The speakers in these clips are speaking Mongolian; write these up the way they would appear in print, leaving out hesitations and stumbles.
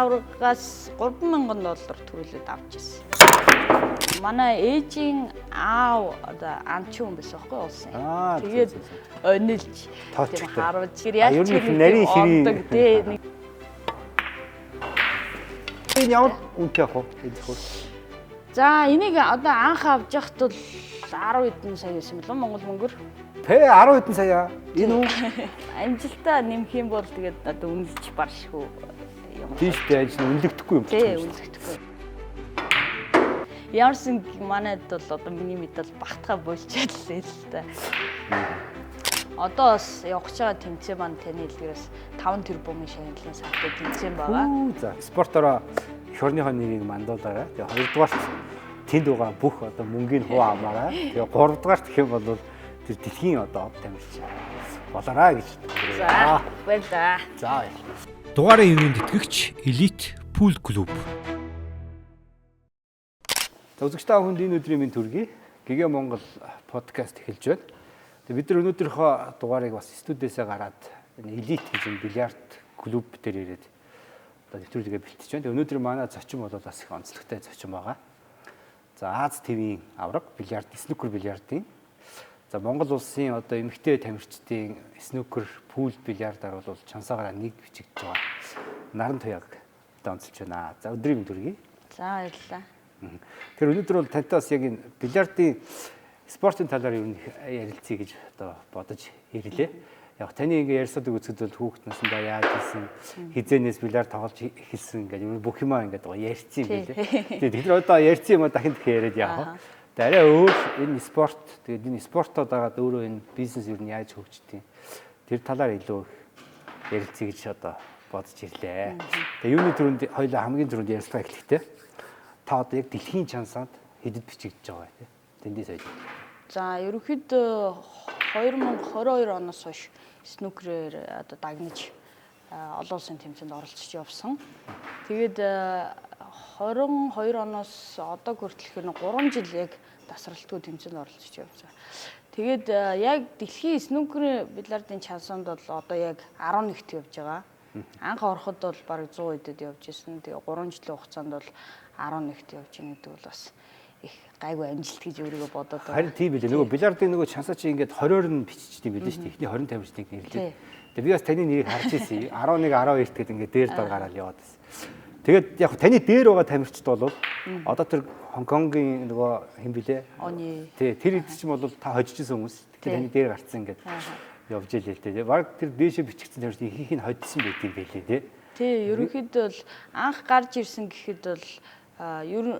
аваргаас 3000 доллар төрүүлээд авч ирсэн. Манай ээжийн аав одоо анчин хүн байсан байхгүй улсын. Тэгээд онилж тийм харуулж яаж ч нарийн ширийн тий. Энэ ямар үнэтэй ах вэ? Энэ зөвхөн. За, энийг одоо анх авч яхад бол 10 хэдэн сая байсан бэлэн Монгол мөнгөөр. Тэ 10 хэдэн сая. Энэ үү? Амжилтаа нэмэх юм бол тэгээд одоо үнэлж баршгүй юм. Тийм шүү дээ. Ажил үнэлэгдэхгүй юм байна. Тийм, үнэлэгдэхгүй. Ямарсан манайд бол одоо миний мэдэл багтгаа болчихлоо л та. Одоо бас явах гэж байгаа тэмцээн маань таны хэлдгээрээс 5 тэрбумын шагналын сартай тэмцээн байгаа. За, спортоор эх орныхоо нэрийг мандуулаарай. Тэгээ хоёрдугаарт тэнд байгаа бүх одоо мөнгийг хуваа аваарай. Тэгээ гуравдугаарт гэх юм бол тэр дэлхийн одоо од тамирч болоорой гэж. За, баярлалаа. За, баярлалаа. Дугаарын ивээн тэтгэгч Elite Pool Club. За, үзэгч та бүхэнд энэ өдрийн мэнд төргий. Гэгээ Монгол подкаст эхэлж байна. Тэгээ бид нар өнөөдрийнхөө дугаарыг бас студиэсээ гараад энэ Elite гэж энэ бильярд клуб дээр ирээд одоо нэвтрүүлгээ бэлтэж байна. Тэгээ өнөөдөр манай зочин бол бас их онцлогтой зочин байгаа. За, Аз ТV-ийн авраг бильярд, снукер бильярдын за Монгол улсын одоо эмэгтэй тамирчдын снукер пул бильярдаар бол чансаагаараа нэг бичигдэж байгаа. Наран Туяаг одоо онцолж байна. За, өдрийн мэнд төргий. За, баярлалаа. Тэгэхээр өнөөдөр бол тантай бас яг энэ бильярдын спортын талаар ер нь ярилцъя гэж одоо бодож ирлээ. Яг таны ингээ ярьсадаг үзэхэд бол хүүхэд насндаа яаж хийсэн, хизээнээс бильярд тоглож эхэлсэн гэдэг ер нь бүх юмаа ингээд ярьсан юм билээ. Тэгээд бид нар одоо ярьсан юм а дахин дахин яриад явах. Тэгээд арай өөр энэ спорт, тэгээд энэ спортоо дагаад өөрөө энэ бизнес ер нь яаж хөгждөг юм. Тэр талаар илүү их ярилцъя гэж одоо бодож ирлээ. Тэгээд юуны түрүүнд хоёлаа хамгийн түрүүнд ярилцлага эхлэхдээ та одоо яг дэлхийн чансаад хэдэд бичигдэж байгаа юм тий. Тэндээс сая. За, ерөнхийдөө 2022 оноос хойш снукерээр одоо дагнаж олон улсын тэмцээнд оролцож явсан. Тэгээд 22 оноос одоо хүртэл 3 жил яг тасралтгүй тэмцээнд оролцож явсан. Тэгээд яг дэлхийн снукерийн бильярдын чансанд бол одоо яг 11-т явж байгаа. Анх ороход бол бараг 100 хэдэд явж исэн. Тэгээ 3 жилийн хугацаанд бол 11-т явж байгаа гэдэг бол бас их гайгүй амжилт гэж өөрийгөө бодоод байгаа. Харин тийм билээ. Нөгөө бильярдын нөгөө чансаа чи ингээд 20-оор нь биччихдэг юм билээ шүү дээ. Эхний 20 тамирчдыг нэрлээд. Тэгээ би бас таны нэрийг харж ирсэн. 11 12 гэдэг ингээд дээр дор гараад яваад байсан. Тэгээд яг таны дээр байгаа тамирчид бол одоо тэр Хонконгийн нөгөө хэн билээ? Оны. Тий, тэр эд чинь бол та хожиж исэн хүмүүс. Тэгэхээр таны дээр гарцсан ингээд явж илээ л дээ. Бараг тэр дээшээ бичигдсэн тамирчид ихэнх нь ходжсон байт юм билээ тий. Тий, ерөнхийдөө бол анх гарч ирсэн гэхэд бол ер нь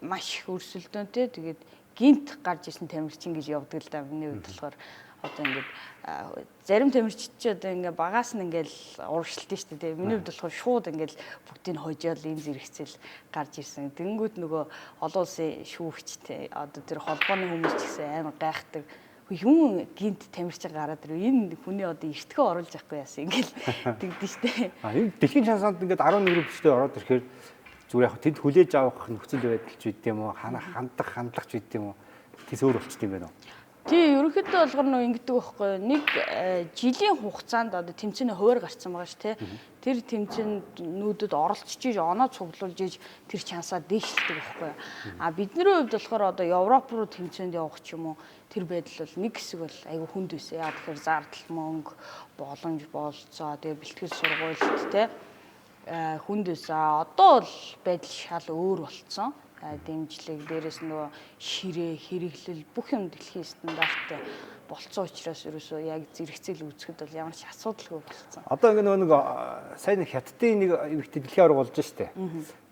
маш их өрсөлдөөнтэй. Тэгээд гинт гарч ирсэн тамирчин гэж явдаг л да. Миний хувьд болохоор одоо ингээд зарим тамирчид ч одоо ингээд багаас нь ингээд урагшилт нь шүү дээ. Миний хувьд болохоор шууд ингээд бүгдийг хожоол ийм зэрэгцэл гарч ирсэн. Тэнгүүд нөгөө олон улсын шүүгчтэй одоо тэр холбооны хүмүүс ч гэсэн амар гайхдаг. Юм гинт тамирчин гараад ирэв. Энэ хүний одоо эртгэн оруулж явахгүй яасан ингээд тэгдэж штэ. А энэ дэлхийн чансанд ингээд 11 рүү бичтэй ороод ирэхээр зүгээр яг тэнд хүлээж авах нөхцөл байдал ч үт юм уу, хандах хандлага ч үт юм уу, тэс өөр болчт юм байна уу? Тий, ерөнхийдөө болохоор нөө ингэдэг байхгүй. Нэг жилийн хугацаанд одоо тэмцээний хуваар гарцсан байгаа ш тий. Тэр тэмцээнүүдэд оролцож иж оноо цуглуулж иж тэр чансаа дээшлдэг байхгүй. А бидний хувьд болохоор одоо Европ руу тэмцээнд явах ч юм уу тэр байдал бол нэг хэсэг бол айгүй хүнд байсан. Яа тэгэхээр зардал мөнгө, боломж болцоо, тэгээ бэлтгэл сургуульд тий хүнд байсан. Одоо бол байдал шал өөр болцсон. Дэмжлэг, дээрээс нөгөө ширээ, хэрэглэл бүх юм дэлхийн стандарттай болцсон учраас ерөөсөө яг зэрэгцэл үүсгэхэд бол ямар ч асуудалгүй болцсон. Одоо ингээ нөгөө нэг сайн нэг хятадын нэг эмэгтэй дэлхийн аварга болж штэ.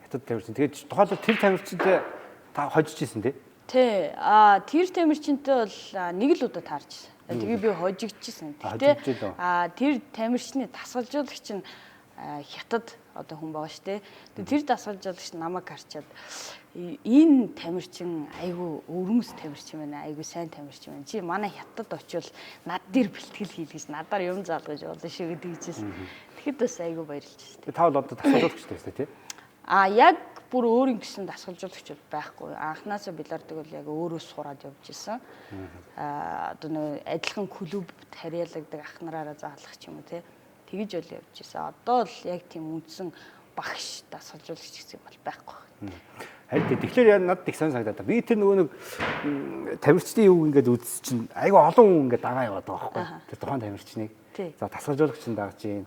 Хятад тамирчин. Тэгээд тухайлбал тэр тамирчинтай та хожиж исэн тий? Тий. А тэр тамирчинтай бол нэг л удаа таарч исэн. Тэгээ би хожигдчихсэн. Гэхдээ тэр тамирчны дасгалжуулагч нь хятад одоо хүн байгаа шүү дээ. Тэр дасгалжуулагч намайг харчаад энэ тамирчин айгүй өвөрмөс тамирчин байна, айгүй сайн тамирчин байна. Чи манай хятад очивол над дээр бэлтгэл хийлгэж, надаар юм заалгаж болно шүү гэдэг хэлжсэн. Тэгэхэд бас айгүй баярлж байна. Та бол одоо дасгалжуулагч байсан тий? А яг бүр өөр ингэсэн дасгалжуулагч бол байхгүй. Анхнаасаа бильярдыг бол яг өөрөө сураад явж исэн. А одоо нөө адилхан клуб харьяалагдаг ах нараараа заалгах ч юм уу тий. Тэгэж бол явж исэн. Одоо л яг тийм үндсэн багш дасгалжуулагч гэсэн юм бол байхгүй. Харин тэгэхээр яа надад их сон санагдаад. Би тэр нөгөө нэг тамирчдын юу ингээд үзсэн чинь айгүй олон хүн ингээд дагаа яваад байгаа байхгүй. Тэр тухайн тамирчныг. За тасгалжуулагч нь дагаж гин.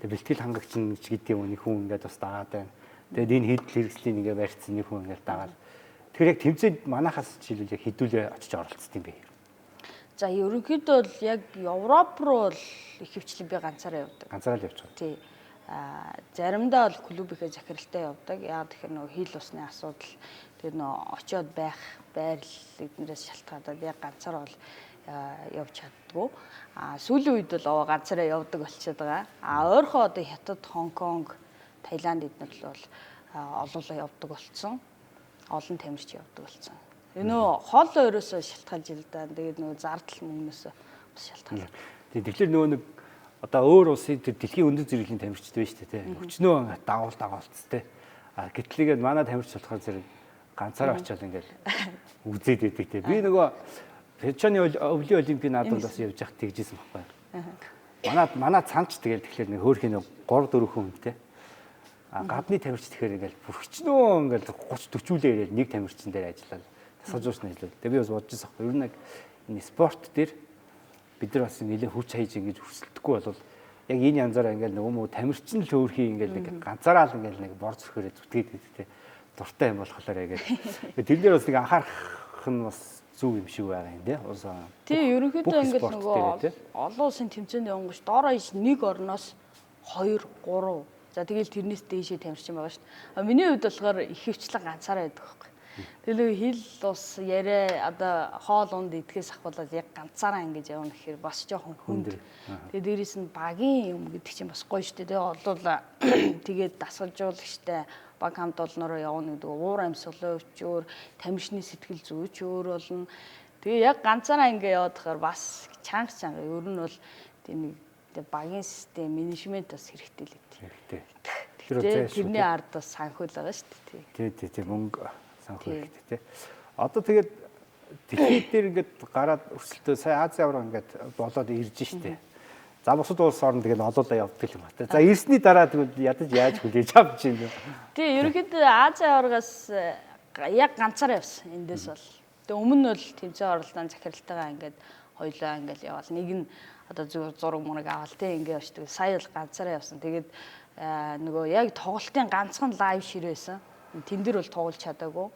Тэгээ бэлтгэл хангагч нь ч гэдэг юм нэг хүн ингээд бас дагаад байна. Тэгээд энэ хэдэл хэрэгслийн ингээд барьцсан нэг хүн ингээд дагаад. Тэр яг тэмцээнд манахаас жишээлбэл яг хэдүүлээ очиж оролцсон юм бэ? За ерөнхийдөө бол яг Европ руу бол их хвчлэн би ганцаараа явдаг. Ганцаараа л явж байгаа. Тий. Заримдаа бол клубийнхээ захиралтай явдаг. Яг тэгэхээр нөгөө хил усны асуудал тэр нөгөө очиод байх байрлал эднэрээс шалтгаалаад яг ганцаар бол явж чаддгүй. Сүүлийн үед бол ганцаараа явдаг болчиход байгаа. Ойрхон одоо Хятад, Хонконг, Таиланд эднэр л бол олоолаа явдаг болцсон. Олон тамирч явдаг болцсон. Нөө хол өрөөсөө шалтгаалж ил да. Тэгээд нөгөө зардал мөнгнөөс бас шалтгаалж. Тэгэхээр нөгөө нэг одоо өөр улсын тэр дэлхийн өндөр зэрэглэлийн тамирчид байна шүү дээ, тий. Өчнөө дагуул дагуулц тий. А гэтлийгээд манай тамирч болохоор зэрэг ганцаараа очиод ингээл үзээд байдаг тий. Би нөгөө Печоны өвлийн олимпийн наадамд бас явж явах тэгжсэн байхгүй. Манай цанч тэгэл тэгэхээр нэг хөөрхийн нэг 3 4 хүн тий. А гадны тамирч тэгэхээр ингээл бүрхчнөө ингээл 30 40 үлээ ирээл нэг тамирчин дээр ажиллаад тасгалжууч нь ажиллаад. Тэгээ би бас бодож байсан байхгүй. Ер нь яг энэ спорт дээр бид нар бас нэлээ хүч хаяж ингэж өрсөлдөхгүй бол яг энэ янзаараа ингээл нөгөө мө тамирчин л хөөрхий ингээл нэг ганцаараа л ингээл нэг бор зүрхээрээ зүтгээд байдаг те дуртай юм болохоор ингээд тэр дээр бас нэг анхаарах нь бас зөв юм шиг байгаа юм те. Тий, ерөнхийдөө ингээл нөгөө олон улсын тэмцээнд явангуш доор хаяж нэг орноос 2 3 за тэгэл тэрнээс дээшээ тамирчин байгаа шүү дээ. Миний хувьд болохоор их хвчлэн ганцаараа байдаг байхгүй. Тэгэл хил ус яриа одоо хоол унд идэхээс ахвалаад яг ганцаараа ингэж явна гэхээр бас жоохон хүнд. Тэгээ дээрэс нь багийн юм гэдэг чинь бас гоё шүү дээ. Тэгээ олвол тэгээд дасгалжуулагчтай баг хамт олноороо явна гэдэг уур амьсгалын өвч өөр, тамирчны сэтгэл зүйч өөр болно. Тэгээ яг ганцаараа ингэ яваад тахаар бас чанга чанга ер нь бол тийм нэг багийн систем, менежмент бас хэрэгтэй л гэдэг. Хэрэгтэй. Тэр тэрний ард бас санхүүл байгаа шүү дээ. Тий, тий, тий, мөнгө санхүү хэрэгтэй тий. Одоо тэгээд дэлхийд дээр ингээд гараад өрсөлдөө сая Азийн аварга ингээд болоод ирж штэ. За бусад улс орн тэгэл олоолаа явдаг юм байна. За ирсний дараа тэгвэл ядаж яаж хүлээж авч юм бэ? Тий, ерөнхийдөө Азийн аваргаас яг ганцаараа явсан эндээс бол. Тэгээ өмнө нь бол тэмцээн оролдоон захиралтайгаа ингээд хоёлаа ингээд яваал. Нэг нь одоо зураг мураг аваал тий ингээд явчихдаг. Сая бол ганцаараа явсан. Тэгээд нөгөө яг тоглолтын ганцхан live ширээсэн. Тэн дээр бол тоглож чадаагүй.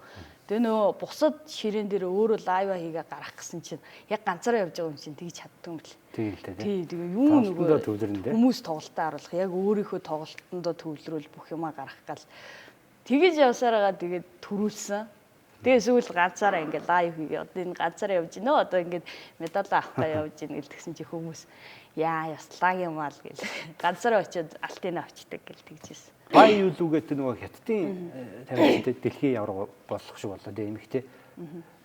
Тэгээ нөгөө бусад ширээн дээр өөрөө live хийгээ гарах гэсэн чинь яг ганцаараа явж байгаа юм чинь тэгж чаддгүй юм бэл. Тийм л дээ. Тий, тэгээ юу нөгөө төвлөрнө. Хүмүүс тоглолтоо харуулах, яг өөрийнхөө тоглолтондоо төвлөрүүл бүх юмаа гаргах гал. Тэгэж явсараагаа тэгээд төрүүлсэн. Тэгээ сүүл ганцаараа ингээ live хийгээ. Одоо энэ ганцаараа явж гинөө. Одоо ингээд медаль авахгаа явж гин гэл тэгсэн чи хүмүүс яа яслаг юм аа л гэл. Ганцаараа очиод алтыг авчдаг гэл тэгжсэн. Бай юу лүгээд нөгөө хятадын тамирчид дэлхийн аварга болох шиг боллоо тийм эмэгтэй.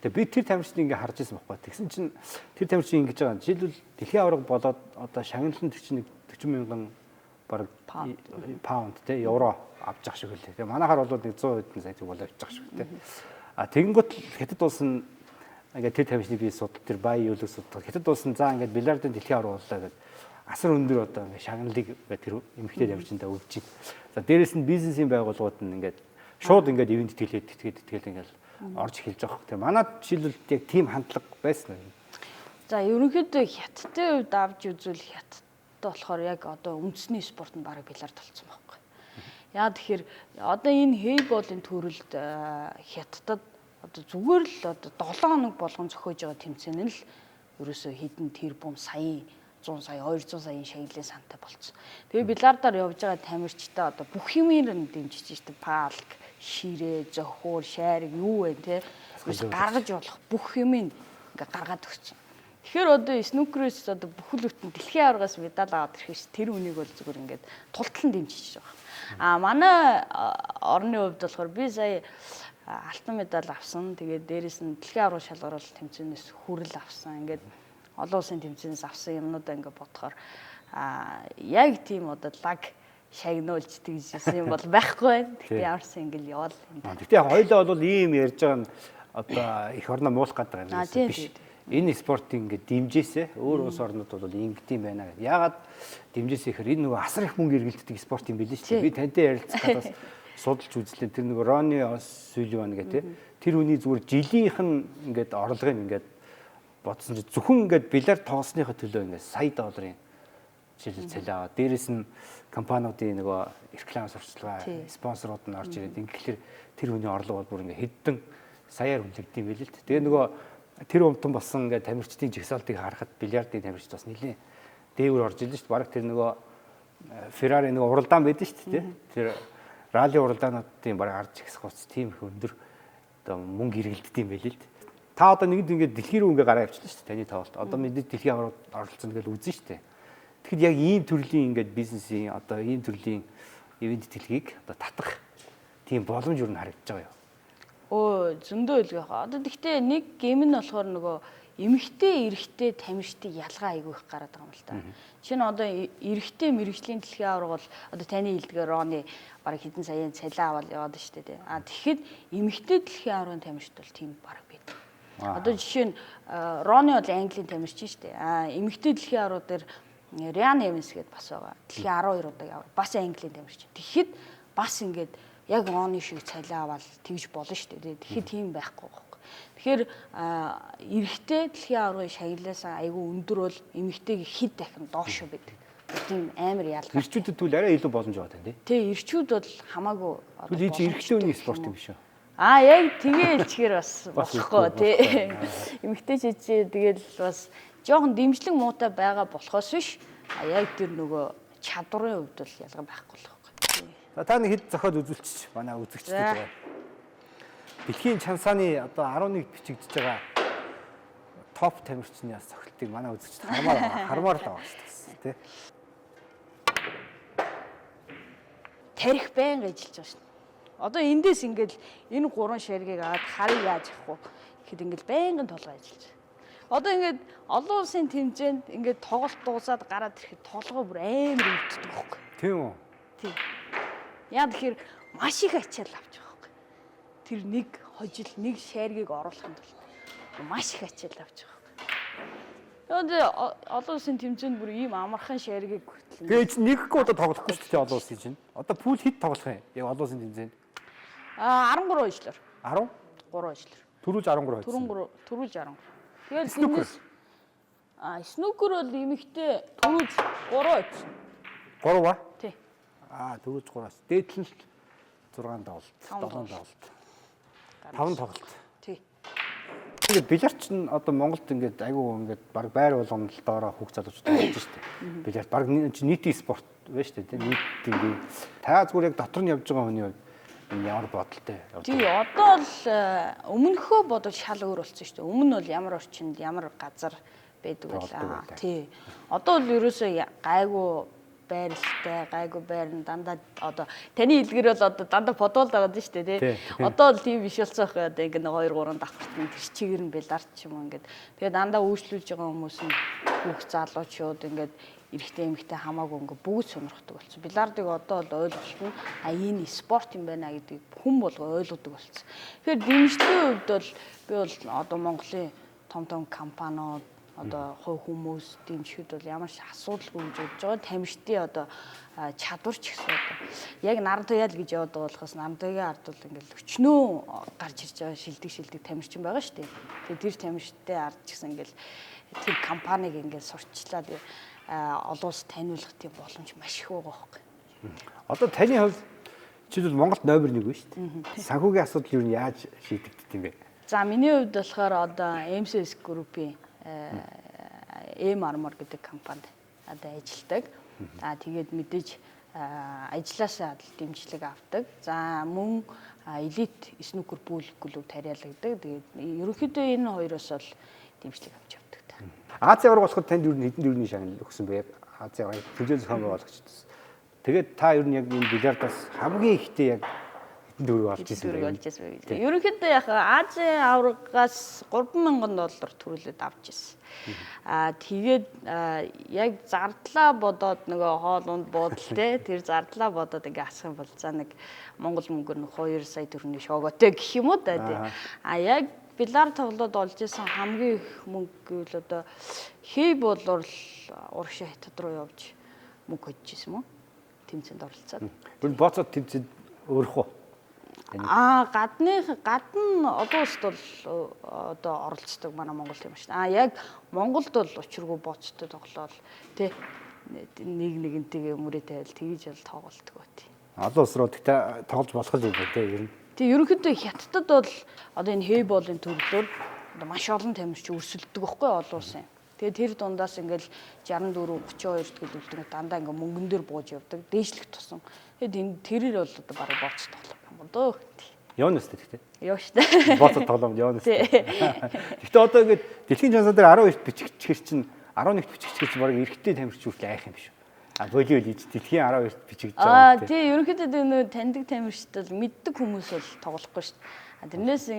Тэгээ би тэр тамирчдыг ингээ харж ирсэн байхгүй. Тэгсэн чинь тэр тамирчин ингэж байгаа. Жишээлбэл дэлхийн аварга болоод одоо шагналын 41 40 мянган бараг паунд те евро авч явах шиг үлээ. Тэгээ манайхаар бол нэг 100 хэдэн сая зүг болоо авч явах шиг те. А тэгэнгүүт хятад улс нь ингээ тэр тамирчныг би судал тэр бай юу лүг судал. Хятад улс нь за ингээ бильярдын дэлхийн аварга боллоо гэдэг асар өндөр одоо ингээ шагналыг тэр эмэгтэй тамирчиндаа өгч байна. За дээрэс нь бизнесийн байгууллагууд нь ингээд шууд ингээд ивент тэтгэлээд тэтгээд ингээд орж эхэлж байгаа хөх. Тэр манад жишээлбэл яг тийм хандлага байсан уу? За ерөнхийдөө хятадын хувьд авч үзвэл хятадд болохоор яг одоо үндэсний спорт нь бараг бильярд болсон байхгүй. Яа тэгэхээр одоо энэ хейболын төрөлд хятадд одоо зүгээр л одоо 7 хоног болгон зохиож байгаа тэмцээн нь л ерөөсөө хэдэн тэрбум саяын 100 сая, 200 саяын шагналын сантай болцсон. Тэгээ бильярдаар явж байгаа тамирчтай одоо бүх юмыг нь дэмжиж штэ палк, ширээ, зохиур, шайраг юу вэ те гаргаж болох бүх юмыг ингээ гаргаад өгсөн. Тэгэхээр одоо снукерээс одоо бүхэл бүтэн дэлхийн аваргаас медаль аваад ирэх ш тэр үнийг бол зүгээр ингээд тултлан дэмжиж байгаа. А манай орны хувьд болохоор би сая алтан медаль авсан. Тэгээд дээрэс нь дэлхийн аварга шалгаруулалт тэмцээнээс хүрэл авсан. Ингээд олон улсын тэмцээнээс авсан юмнуудаа ингээд бодохоор яг тийм одоо лаг шагнуулж тэгжсэн юм бол байхгүй байна. Гэхдээ ямарсан ингээл яваал. Гэхдээ хоёлоо бол ийм ярьж байгаа нь одоо эх орноо муулах гэдэг юм биш. Энэ спортыг ингээд дэмжээсэ өөр улс орнууд бол ингэдэм байна гэдэг. Яагаад дэмжээсэ гэхээр энэ нөгөө асар их мөнгө эргэлддэг спорт юм билээ шүү дээ. Би тантай ярилцах бас судалж үзлээ. Тэр нөгөө Рони О'Сулливан гэх тээ. Тэр хүний зүгээр жилийнх нь ингээд орлогыг ингээд бодсон чинь зөвхөн ингээд бильярд тоглосныхоо төлөө ингээд сая долларын жишээлбэл цалин аваад дээрэс нь компаниудын нөгөө реклам сурталчилгаа спонсорууд нь орж ирээд ингэхлээр тэр хүний орлого бол бүр ингээд хэдэн саяар хүлэгдэв юм билээ л дээ. Тэгээ нөгөө тэр умтан болсон ингээд тамирчдын жагсаалтыг харахад бильярдын тамирчид бас нэлээд дээвэр орж ирлээ шүү дээ. Бараг тэр нөгөө Феррари нөгөө уралдаан байдсан шүү дээ. Тэр ралли уралдаануудын бараг ард жигсах гоц тийм их өндөр одоо мөнгө эргэлддэг юм билээ л дээ. Та одоо нэгд ингээд дэлхий рүү ингээд гараа явчихлаа шүү дээ. Таны тоглолт. Одоо мэдээж дэлхийн аварга оролцсон гэж үзэн шүү дээ. Тэгэхэд яг ийм төрлийн ингээд бизнесийн одоо ийм төрлийн ивент дэлхийг одоо татах тийм боломж юу н харагдаж байгаа юу? Өө зөндөө илгээ хаа. Одоо тэгтээ нэг гэм нь болохоор нөгөө эмэгтэй эрэгтэй тамирчдын ялгаа айгүй их гараад байгаа юм л та. Жишээ нь одоо эрэгтэй мэрэгжлийн дэлхийн аварга бол одоо таны хэлдгээр Рони бараг хэдэн саяын цалин аваад яваад штэ тий. А тэгэхэд эмэгтэй дэлхийн аваргын тамирчид бол тийм бараг байдаг. Одоо жишээ нь Рони бол Английн тамирчин штэ. А эмэгтэй дэлхийн аварга дээр Риан Эванс гэдээ бас байгаа. Дэлхийн 12 удаагийн аварга бас Английн тамирчин. Тэгэхэд бас ингээд яг Рони шиг цалин аваад тэгж болно штэ тий. Тэгэхэд тийм байхгүй. Тэгэхээр эрэгтэй дэлхийн аваргын шагналаас айгүй өндөр бол эмэгтэйг хэд дахин доош байдаг. Тийм амар ялгаа. Эрчүүдэд тэгвэл арай илүү боломж байгаа тань тий. Тий, эрчүүд бол хамаагүй одоо. Тэгвэл энэ эрэгтэй хүний спорт юм биш үү? Аа, яг тэгээ хэлчихээр бас болохгүй тий. Эмэгтэй чичээ тэгэл бас жоохон дэмжлэг муутай байгаа болохоос биш. Яг тэр нөгөө чадварын хувьд бол ялгаа байхгүй л байхгүй. За та нэг хэд зохиол үзүүлчих манай үзэгчдэд байгаа. Дэлхийн чансааны одоо 11-д бичигдэж байгаа топ тамирчны бас цогцолтыг манай үзэгчд хармаар л байгаа шүү дээ, тий. Тарих байнга ажиллаж байгаа шүү дээ. Одоо эндээс ингээл энэ гурван шаргийг аваад харыг яаж авах вэ гэхэд ингээл байнгын толгой ажиллаж байгаа. Одоо ингээд олон улсын тэмцээнд ингээд тоглолт дуусаад гараад ирэхэд толгой бүр амар өвддөг байхгүй. Тийм үү? Тийм. Яа тэгэхээр маш их ачаал авч байгаа. Тэр нэг хожил нэг шааргийг оруулахын тулд маш их ачаал авч байгаа. Тэгээд олон улсын тэмцээнд бүр ийм амархан шааргийг хүртэл. Тэгээ чи нэггүй одоо тоглохгүй шүү дээ олон улсын чинь. Одоо пул хэд тоглох юм? Яг олон улсын тэмцээнд. Аа 13 хожлоор. 10? 3 хожлоор. Төрүүлж 13 хожсон. Төрүүлж 13. Тэгээд тэрнээс снукер бол эмэгтэй төрүүлж 3 хожсон. 3 ба? Тий. Аа төрүүлж 3-аас. Дээдл нь 6 тоглолт, 7 тоглолт. 5 тоглолт. Тий. Тэгээд бильярд чинь одоо Монголд ингээд айгүй ингээд баг байр болгоно л доороо хүүхд залуучууд тоглож штэ. Бильярд баг нийтийн спорт байна штэ тий. Нийт ингээд та зүгээр яг дотор нь явж байгаа хүний хувьд энэ ямар бодолтой явж байгаа. Тий, одоо л өмнөхөө бодвол шал өөр болсон штэ. Өмнө нь бол ямар орчинд ямар газар байдаг байлаа. Тий. Одоо бол ерөөсөө гайгүй байралтай, гайгүй байрна, дандаа одоо таны хэлдгэр бол одоо дандаа подвол байгаа шүү дээ, тий. Одоо бол тийм биш болсон байхгүй одоо ингэ 2 3 давхарт нь тэр чигээр нь бильярд ч юм уу ингээд. Тэгээ дандаа үйлчлүүлж байгаа хүмүүс нь хүүхд залуучууд ингээд эрэгтэй эмэгтэй хамаагүй ингээд бүгд сонирхдаг болсон. Бильярдыг одоо бол ойлголт нь а энэ спорт юм байна гэдгийг хүн болго ойлгодог болсон. Тэгэхээр дэмжлэгийн хувьд бол би бол одоо Монголын том том компаниуд одоо хувь хүмүүс дэмжихэд бол ямар ч асуудалгүй гэж бодож байгаа. Тамирчдын одоо чадвар ч гэсэн одоо яг Нарантуяа л гэж яваад байгаа болохоос Нарантуяагийн ард бол ингээл өчнөө гарч ирж байгаа шилдэг тамирчин байгаа шүү дээ. Тэгээ тэр тамирчтай ард ч гэсэн ингээл тэр компаниг ингээл сурчлаад олон улс таниулах тийм боломж маш их байгаа байхгүй. Одоо таны хувьд жишээлбэл Монголд номер 1 байна шүү дээ. Санхүүгийн асуудал юу нь яаж шийдэгддэг юм бэ? За миний хувьд болохоор одоо MCS Group-ийн M Armor гэдэг компанид одоо ажилладаг. За тэгээд мэдээж ажилласаа дэмжлэг авдаг. За мөн Elite Snooker Pool клуб тариалагдаг. Тэгээд ерөнхийдөө энэ хоёроос бол дэмжлэг авч явдаг. Азийн аварга болоход танд ер нь хэдэн төгрөгийн шагнал өгсөн бэ? Азийн аварга тэмцээн зохион байгуулагчдаас. Тэгээд та ер нь яг энэ бильярдаас хамгийн ихтэй яг хэдэн төгрөг олж ирсэн бэ? Ерөнхийдөө яг Азийн аваргаас $3,000 төрүүлээд авч ирсэн. Аа тэгээд яг зардлаа бодоод нөгөө хоол унд буудал те тэр зардлаа бодоод ингээ асах юм бол за нэг Монгол мөнгөөр нэг 2 сая төгрөгийн шооготой гэх юм уу да тий. А яг бильярд тоглоод олж исэн хамгийн их мөнгө гэвэл одоо хей болоор л урагшаа хятад руу явж мөнгө хожиж исэн мөн. Тэмцээнд оролцоод. Ер нь бооцоод тэмцээнд өөрөх үү? Гадных гадна олон улсад бол одоо оролцдог манай Монгол юм шүү дээ. Яг Монголд бол учиргүй бооцтой тоглоол тий нэг нэгнтэйгээ мөрөө тавиал тэгж бол тоглолтгоо тий. Олон улс руу тэгтээ тоглож болох юм байна тий ер нь. Тий, ерөнхийдөө хятадд бол одоо энэ хейболын төрлөөр одоо маш олон тамирч өрсөлддөг байхгүй олон улсын. Тэгээ тэр дундаас ингээл 64 32 гэл үлдэнэ дандаа ингээ мөнгөн дээр бууж явдаг. Дээшлэх тусам. Тэгээд энэ тэрэр бол одоо бараг бооц тоглоом юм дөө. Явна үстэй тэгтээ. Яа штэ. Бооцод тоглоом явна үстэй. Гэхдээ одоо ингээд дэлхийн чансаа дээр 12-т бичигчхэр чинь 11-т бичигчхэр чинь бараг эрэгтэй тамирч хүртэл айх юм биш үү? Болио лиж дэлхийн 12-т бичигдэж байгаа. Тий, ерөнхийдөө тэр нөө таньдаг тамирчид бол мэддэг хүмүүс бол тоглохгүй шүү дээ. Тэрнээс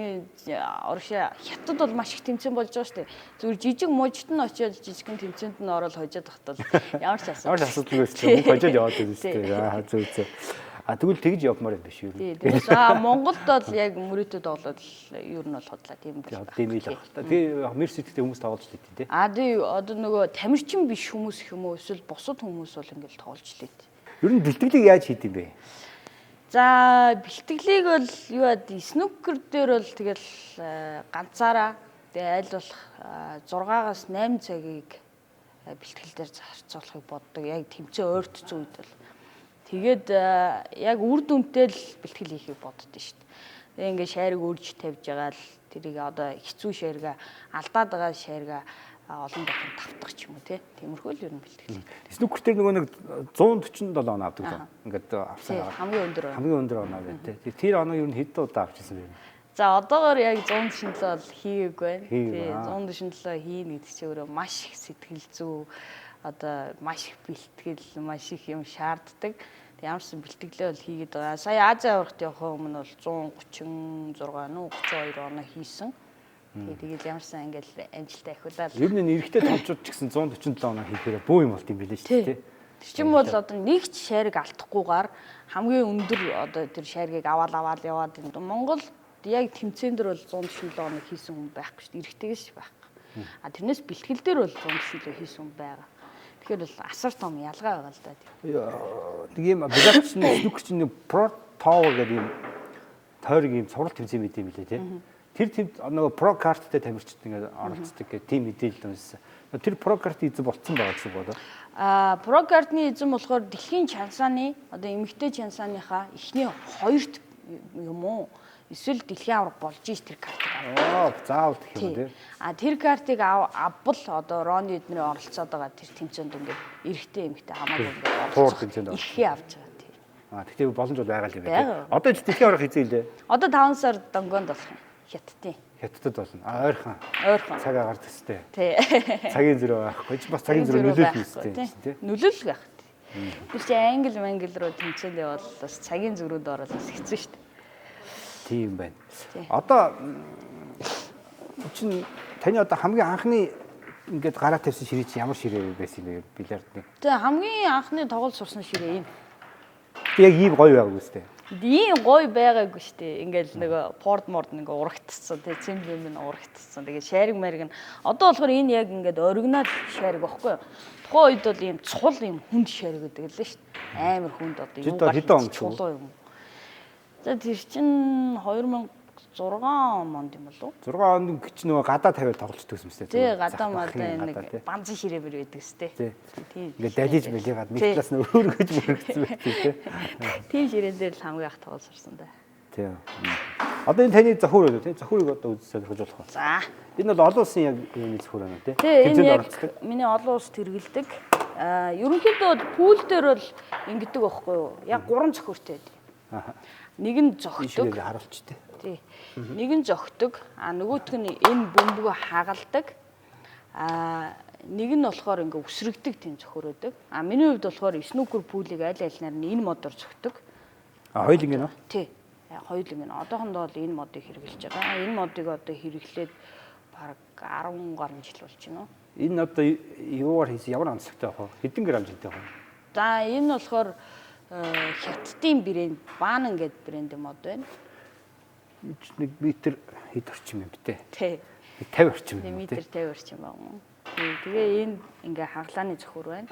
урагшаа хятад бол маш их тэмцээн болж байгаа шүү дээ. Зүгээр жижиг мужид нь очиод жижигэн тэмцээнд нь ороод хожоод тахтал ямар ч асуудал. Ямар ч асуудалгүй шүү дээ. Мөнгө хожоод яваад байсан шүү дээ. Зөв зөв. Тэгвэл тэгж явмаар юм биш үү? Тий. Тэрнээс Монголд бол яг мөрөөдөд тоглоод ер нь бол худлаа тийм байх. Тийм л байх. Тэгээ Мерситтэй хүмүүс тоглож л идэв тий. Тий, одоо нөгөө тамирчин биш хүмүүс гэх юм уу эсвэл бусад хүмүүс бол ингээл тоглож л идэв. Ер нь бэлтгэлийг яаж хийд юм бэ? За, бэлтгэлийг бол юу яа, снукер дээр бол тэгэл ганцаараа тэгээ аль болох 6-аас 8 цагийг бэлтгэл дээр зарцуулахыг боддог. Яг тэмцээн ойртсон үед бол. Тэгээд яг үр дүнтэй л бэлтгэл хийхийг боддоо шүү дээ. Тэгээ ингээ шайрыг өрж тавьж байгаа л тэрийг одоо хэцүү шайрга алдаад байгаа шайрга олон дахин тавтах ч юм уу тий. Тиймэрхүү л ер нь бэлтгэл. Снукер дээр нөгөө нэг 147 оноо авдаг л. Ингээд авсан. Хамгийн өндөр. Хамгийн өндөр оноо байна тий. Тэр оноо ер нь хэдэн удаа авчихсан бэ? За, одоогоор яг 147 бол хийгээгүй байна. Тий, 147 хийнэ гэдэг чинь өөрөө маш их сэтгэл зүй, одоо маш их бэлтгэл, маш их юм шаарддаг. Ямар ч бэлтгэлээ бол хийгээд байгаа. Сая Ази аврагт явах өмнө бол 136 нүү 32 оноо хийсэн. Тэгээд ямарсан ингээл амжилттай ахиулаад. Ер нь эрэгтэй томчууд ч гэсэн 147 оноо хийхээр бүү юм болт юм билээ шүү дээ. Тэр чинь бол одоо нэг ч шайраг алдахгүйгээр хамгийн өндөр одоо тэр шайргийг аваад яваад юм. Монгол яг тэмцээн дээр бол 147 оноо хийсэн хүн байхгүй шүү дээ. Эрэгтэйгээс байхгүй. Тэрнээс бэлтгэл дээр бол 147 хийсэн хүн байгаа. Тэгэхээр бол асар том ялгаа байгаа л да. Нэг юм бильярд чинь снукер чинь Pro Tour гэдэг юм тойрог юм цуврал тэмцээн мэт юм билээ тий. Тэр нөгөө Pro карттай тамирчид ингээд оролцдог гэх тийм мэдээлэл уншсан. Тэр Pro картын эзэн болцсон байгаа гэсэн үг үү? Pro картны эзэн болохоор дэлхийн чансааны одоо эмэгтэй чансааныхаа эхний хоёрт юм уу? Эсвэл дэлхийн аварга болж ич тэр картыг авах. Заавал гэх юм тий. Тэр картыг авбал одоо Роны эдний оролцоод байгаа тэр тэмцээнд ингээд эрэгтэй эмэгтэй хамаагүй ингээд оролцох эрхээ авч байгаа тий. Тэгтээ боломж бол байгаа л юм байна. Одоо дэлхийн аварга хэзээ илээ? Одоо 5 сар Донгонд болох юм. Хятадын. Хятадд болно. Ойрхон. Ойрхон. Цаг агаар төстэй. Тий. Цагийн зөрөө байхгүй. Чи бас цагийн зөрөө нөлөөлөх ёстой тий. Нөлөөлөх байх. Тэр чи англи мангли руу тэмцээл явбал бас цагийн зөрөөд орол бас хэцүү шүү дээ. Тийм байна. Одоо чинь таны одоо хамгийн анхны ингээд гараа тавьсан ширээ чинь ямар ширээ байсан юм бэ бильярдны? Тэгээ хамгийн анхны тоглолт сурсан ширээ юм. Тэг яг ийм гоё байгаагүй сте. Ийм гоё байгаагүй штэ. Ингээл нөгөө порт морд ингээ урагтцсан тий цэм бэм нь урагтцсан. Тэгээ шайраг мариг нь одоо болохоор энэ яг ингээд оригинал шайраг багхгүй юу? Тухайн үед бол ийм цул ийм хүнд шайраг гэдэг лээ штэ. Амар хүнд одоо юу гарч чулуу юм. За тэр чин 2006 онд юм болов уу? 6 онд гэж нөгөө гадаа тавиад тоглолцдог юм сте. Тий, гадаа мадаа нэг банзан ширээбэр байдаг сте. Тий. Ингээд далиж мэлийгаад нэг талаас нь өргөж мөргөцсөн байх тий. Тийм ширээн дээр л хамгийн анх тоглож сурсан да. Тий. Одоо энэ таны зохиор үү тий? Зохиорыг одоо үзэж сонирхож болох уу? За. Энэ бол олон улсын яг юуны зохиор байна тий? Тэмцээнд оролцдог. Миний олон улс тэргэлдэг. Ерөнхийдөө бол пул дээр бол ингэдэг байхгүй юу? Яг 3 зохиортой байдаг. Аа. Нэг нь зөгтөг. Харуулч тий. Тий. Нэг нь зөгтөг, нөгөөх нь энэ бөмбөгөө хагалдаг. Нэг нь болохоор ингээ үсрэгдэг тийм зөхөрөөдөг. Миний хувьд болохоор снукер пүүлийг аль альнаар нь энэ модоор зөгтөг. Хоёул ингэ нөө? Тий. Хоёул ингэ. Одоохондоо бол энэ модыг хэрэглэж байгаа. Энэ модыг одоо хэрэглээд бараг 10 гаруй жил болж байна уу? Энэ одоо юугаар хийсэн ямар онцлогтой байх вэ? Хэдэн грамм жинтэй байх вэ? За энэ болохоор Хятадын брэнд Банан гэдэг брендийн мод байна. Нэг метр хэд орчим юм бэ те? Тий. 50 орчим юм те. Метр 50 орчим байна. Тэгээ энэ ингээ хаглааны цөхөр байна.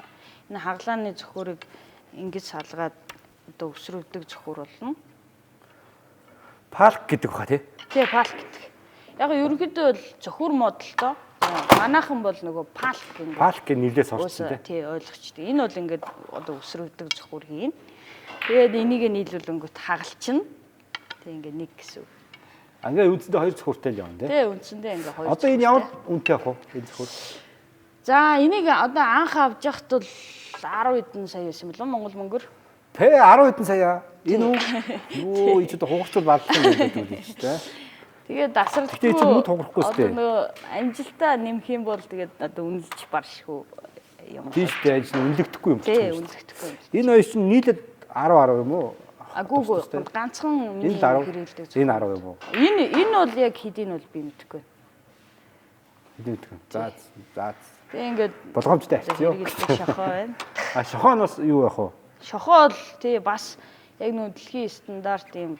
Энэ хаглааны цөхөрийг ингэж салгаад одоо өсрөгдөг цөхөр болно. Палк гэдэг баха тий? Тий, палк гэдэг. Яг ерөнхийдөө бол цөхөр модалтой. Манайхан бол нөгөө палк ингээ. Палк гэх нэлээс орсон тий. Тий, ойлгочтой. Энэ бол ингээд одоо өсрөгдөг цөхөр хийн. Тэгээд энийг нийлүүлэнгүүт хагалчихна. Тэг ингээ нэг гэсэн үг. Ингээ үндсэндээ хоёр цөхөртэй л явна тий. Тий, үндсэндээ ингээ хоёр. Одоо энэ ямар үнэтэй явах вэ? Энэ цөхөр. За, энийг одоо анх авч яхад бол 10 хэдэн сая байсан бэлэн Монгол мөнгөөр. Тэ 10 хэдэн сая. Энэ үү? Юу энэ ч одоо хугарчвал баллах юм гэдэг үү шүү дээ. Тэгээд дасралтгүй. Гэтэ чи нүд хугарахгүй шүү дээ. Одоо нөгөө амжилтаа нэмэх юм бол тэгээд одоо үнэлж баршгүй юм. Тийм шүү дээ. Энэ үнэлэгдэхгүй юм байна. Тийм, үнэлэгдэхгүй юм. Энэ хоёр чинь нийлээд 10 10 юм уу? Аггүй ганцхан миний хэрэглэдэг. Энэ 10 юм уу? Энэ бол яг хэдийг бол би мэдэхгүй. Хэдийг мэдэхгүй. За за. Тэгээ ингээд болгоомжтой авчихъя. Шохоо байна. А шохоо нь бас юу яах вэ? Шохоо бол тий бас яг нөө дэлхийн стандарт ийм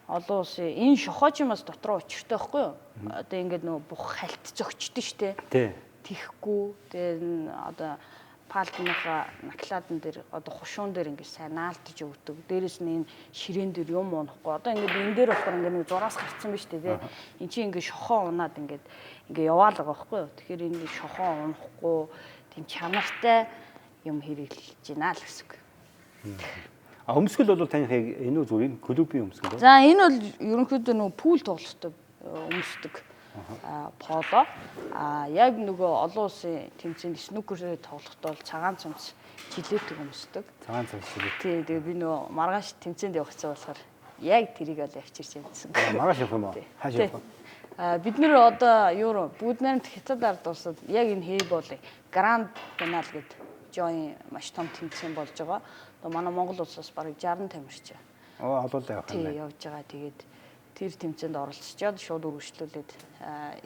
олон улсын энэ шохоо ч юм бас дотроо учиртай байхгүй юу? Одоо ингээд нөө бух хальт зөгчдөн штэ. Тий. Тэхгүй. Тэгээ одоо палкныхаа накладан дээр одоо хушуун дээр ингээд сайн наалтж өгдөг. Дээрээс нь энэ ширээн дээр юм унахгүй. Одоо ингээд энэ дээр болохоор ингээд нэг зураас гарцсан биз дээ тий. Энд чинь ингээд шохоо унаад ингээд ингээд яваал байгаа байхгүй юу? Тэгэхээр энэ шохоо унахгүй тийм чанартай юм хэрэглэж байна л гэсэн үг. А өмсгөл бол таних яг энэ үү зүгээр энэ клубын өмсгөл үү? За энэ бол ерөнхийдөө нөгөө пул тоглолтод өмсдөг поло. А яг нөгөө олон улсын тэмцээнд снукерээр тоглохдоо бол цагаан цамц жилетэг өмсдөг. Цагаан цамц жилет. Тий, тэгээ би нөгөө маргааш тэмцээнд явах гэсэн болохоор яг тэрийг бол авчирч явсан. Маргааш явах юм уу? Хааш явах вэ? А бид нэр одоо юу руу бүгд найрамд Хятад ард улсад яг энэ хейболын гранд финал гэдэг join маш том тэмцээн болж байгаа. Одоо манай Монгол улсаас бараг 60 тамирч. Оо олуулаа явах юм байна. Тий, явж байгаа. Тэгээд тэр тэмцээнд оролцоод шууд үргэлжлүүлээд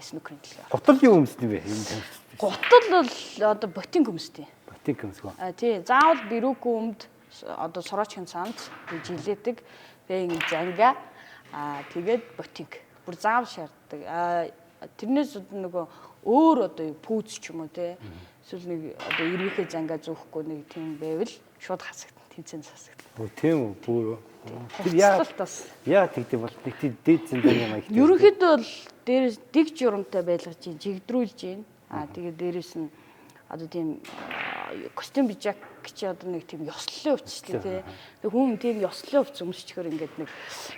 снукерын дэлхий. Гутал юу өмсдөг вэ? Энэ тамирч. Гутал бол одоо ботинк өмсдөг. Ботинк өмсгөө. А тий, заавал бэрүүгүй өмд одоо сорочкын цамц, жилетэг, тэгээ ингэ зангаа аа тэгээд ботинк. Бүр заавал шаарддаг. А тэрнээс нөгөө өөр одоо пүүц ч юм уу те эсвэл нэг одоо эрвийнхээ зангаа зүүхгүй нэг тийм байвал шууд хасагдана, тэмцээнд хасагдана. Өө тийм үү бүр. Тэр яа бас яа тэгдэг бол нэг тийм дээд зэндэний маяг. Ерөнхийдөө бол дээрээс дэг журамтай байлгаж чинь жигдрүүлж гин. Аа тэгээд дээрээс нь одоо тийм костюм пижак чи одоо нэг тийм ёслолын хувцас шүү дээ тий. Тэг хүн тийм ёслолын хувцас өмсчихөр ингээд нэг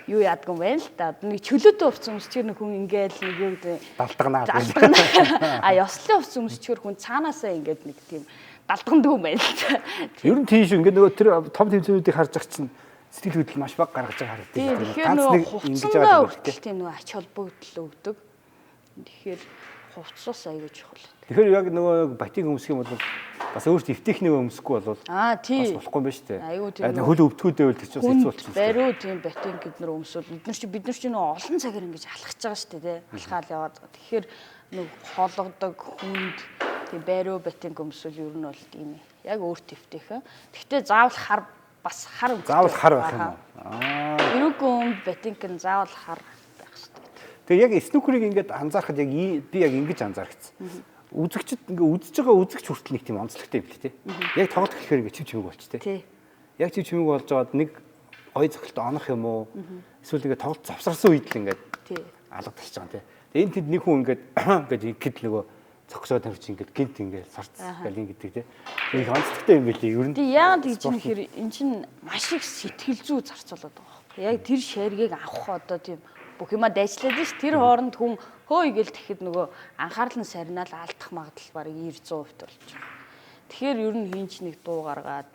юу яадаг юм байна л да. Одоо нэг чөлөөтэй хувцас өмсчихөр нэг хүн ингээд нэг юу гэдэг далдагнаа. А ёслолын хувцас өмсчихөр хүн цаанаасаа ингээд нэг тийм далдгандаг юм байна л да. Ер нь тийм шүү. Ингээд нөгөө тэр том тэмцээнүүдийг харж байгаа чинь сэтгэл хөдлөл маш бага гаргаж байгаа харагддаг. Тэгэхээр нөгөө хувцсандаа хүртэл тийм нөгөө ач холбогдол өгдөг. Тэгэхээр хувцас аягүй чухал. Тэгэхээр яг нөгөө батик өмсөх юм бол бас өөртөө эвтэйхнийг өмсөхгүй бол бас болохгүй юм байна шүү дээ. Айгүй тийм хөл өвдгүүдээ бол тэр чинь хэцүү болчихсон. Бариу тийм батик бид нар өмсвөл бид нар чи нөгөө олон цагаар ингэж алхаж байгаа шүү дээ тий. Алхаал яваад. Тэгэхээр нөгөө хологдог хүнд тийм бариу батик өмсвөл ер нь бол тийм яг өөртөө эвтэйхэн. Гэхдээ заавал хар бас хар өмсөх. Заавал хар байх юм уу? Аа. Эрүүгүй өмд батик нь заавал хар байх шүү дээ. Тэгээ яг снукерыг ингээд анзаархад яг би яг ингэж анзаарчихсан. Үзэгчд ингээ үзэж байгаа үзэгч хүртэл нэг тийм онцлогтой юм бэл тээ. Яг тоглолт гэхээр ингээ чив чимээг болч тээ. Яг чив чимээг болж байгаад нэг гой цогцолт онох юм уу? Эсвэл ингээ тоглолт завсарсан үед л ингээд алга тасч байгаа юм тээ. Тэгээ энэ тэнд нэг хүн ингээд гэж ингээд нөгөө цогцоо тавьчих ингээд гинт ингээд сарц гал ингээд тээ. Их онцлогтой юм билий ер нь. Тий яагаад гэж юм хэр эн чинь маш их сэтгэл зүй зарцуулаад байгаа байхгүй. Яг тэр шааргийг авах одоо тийм бүх юма дайчлаад ш. Тэр хооронд хүн хөөе гэл тэгэхэд нөгөө анхаарал нь сарниал алдах магадлал бараг 90-100% болж байгаа. Тэгэхээр ер нь хин ч нэг дуу гаргаад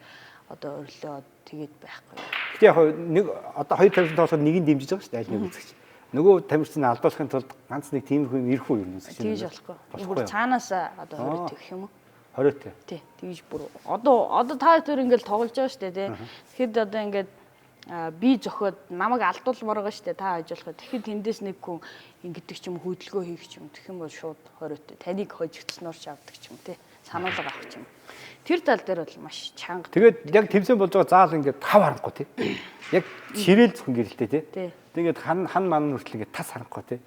одоо орилоод тэгээд байхгүй. Гэтэ яг нэг одоо хоёр тамирчин тоглоход нэг нь дэмжиж байгаа шүү дээ аль нэг үзэгч. Нөгөө тамирчин алдуулахын тулд ганц нэг тиймэрхүү юм ирэх үү ер нь үзэгч. Тэгж болохгүй. Бүр цаанаасаа одоо 20 тэгэх юм уу? 20 тэ. Тий, тэгж бүр одоо та хоёр ингээл тоглож байгаа шүү дээ тий. Тэгэхэд одоо ингээд би зөхөд намайг алдуулмаар байгаа шүү дээ та хаж болохоо. Тэгэхэд тэндээс нэг хүн ингэдэг ч юм хөдөлгөөн хийх ч юм тэгэх юм бол шууд 20-тэй. Таныг хожигдсноор ч авдаг ч юм тий. Сануулга авах ч юм. Тэр тал дээр бол маш чанга. Тэгээд яг тэмцээн болж байгаа заал ингээд 5 харахгүй тий. Яг ширээл зөвхөн гэрэлтэй тий. Тэг ингээд хан ман хүртэл ингээд тас харанхгүй тий.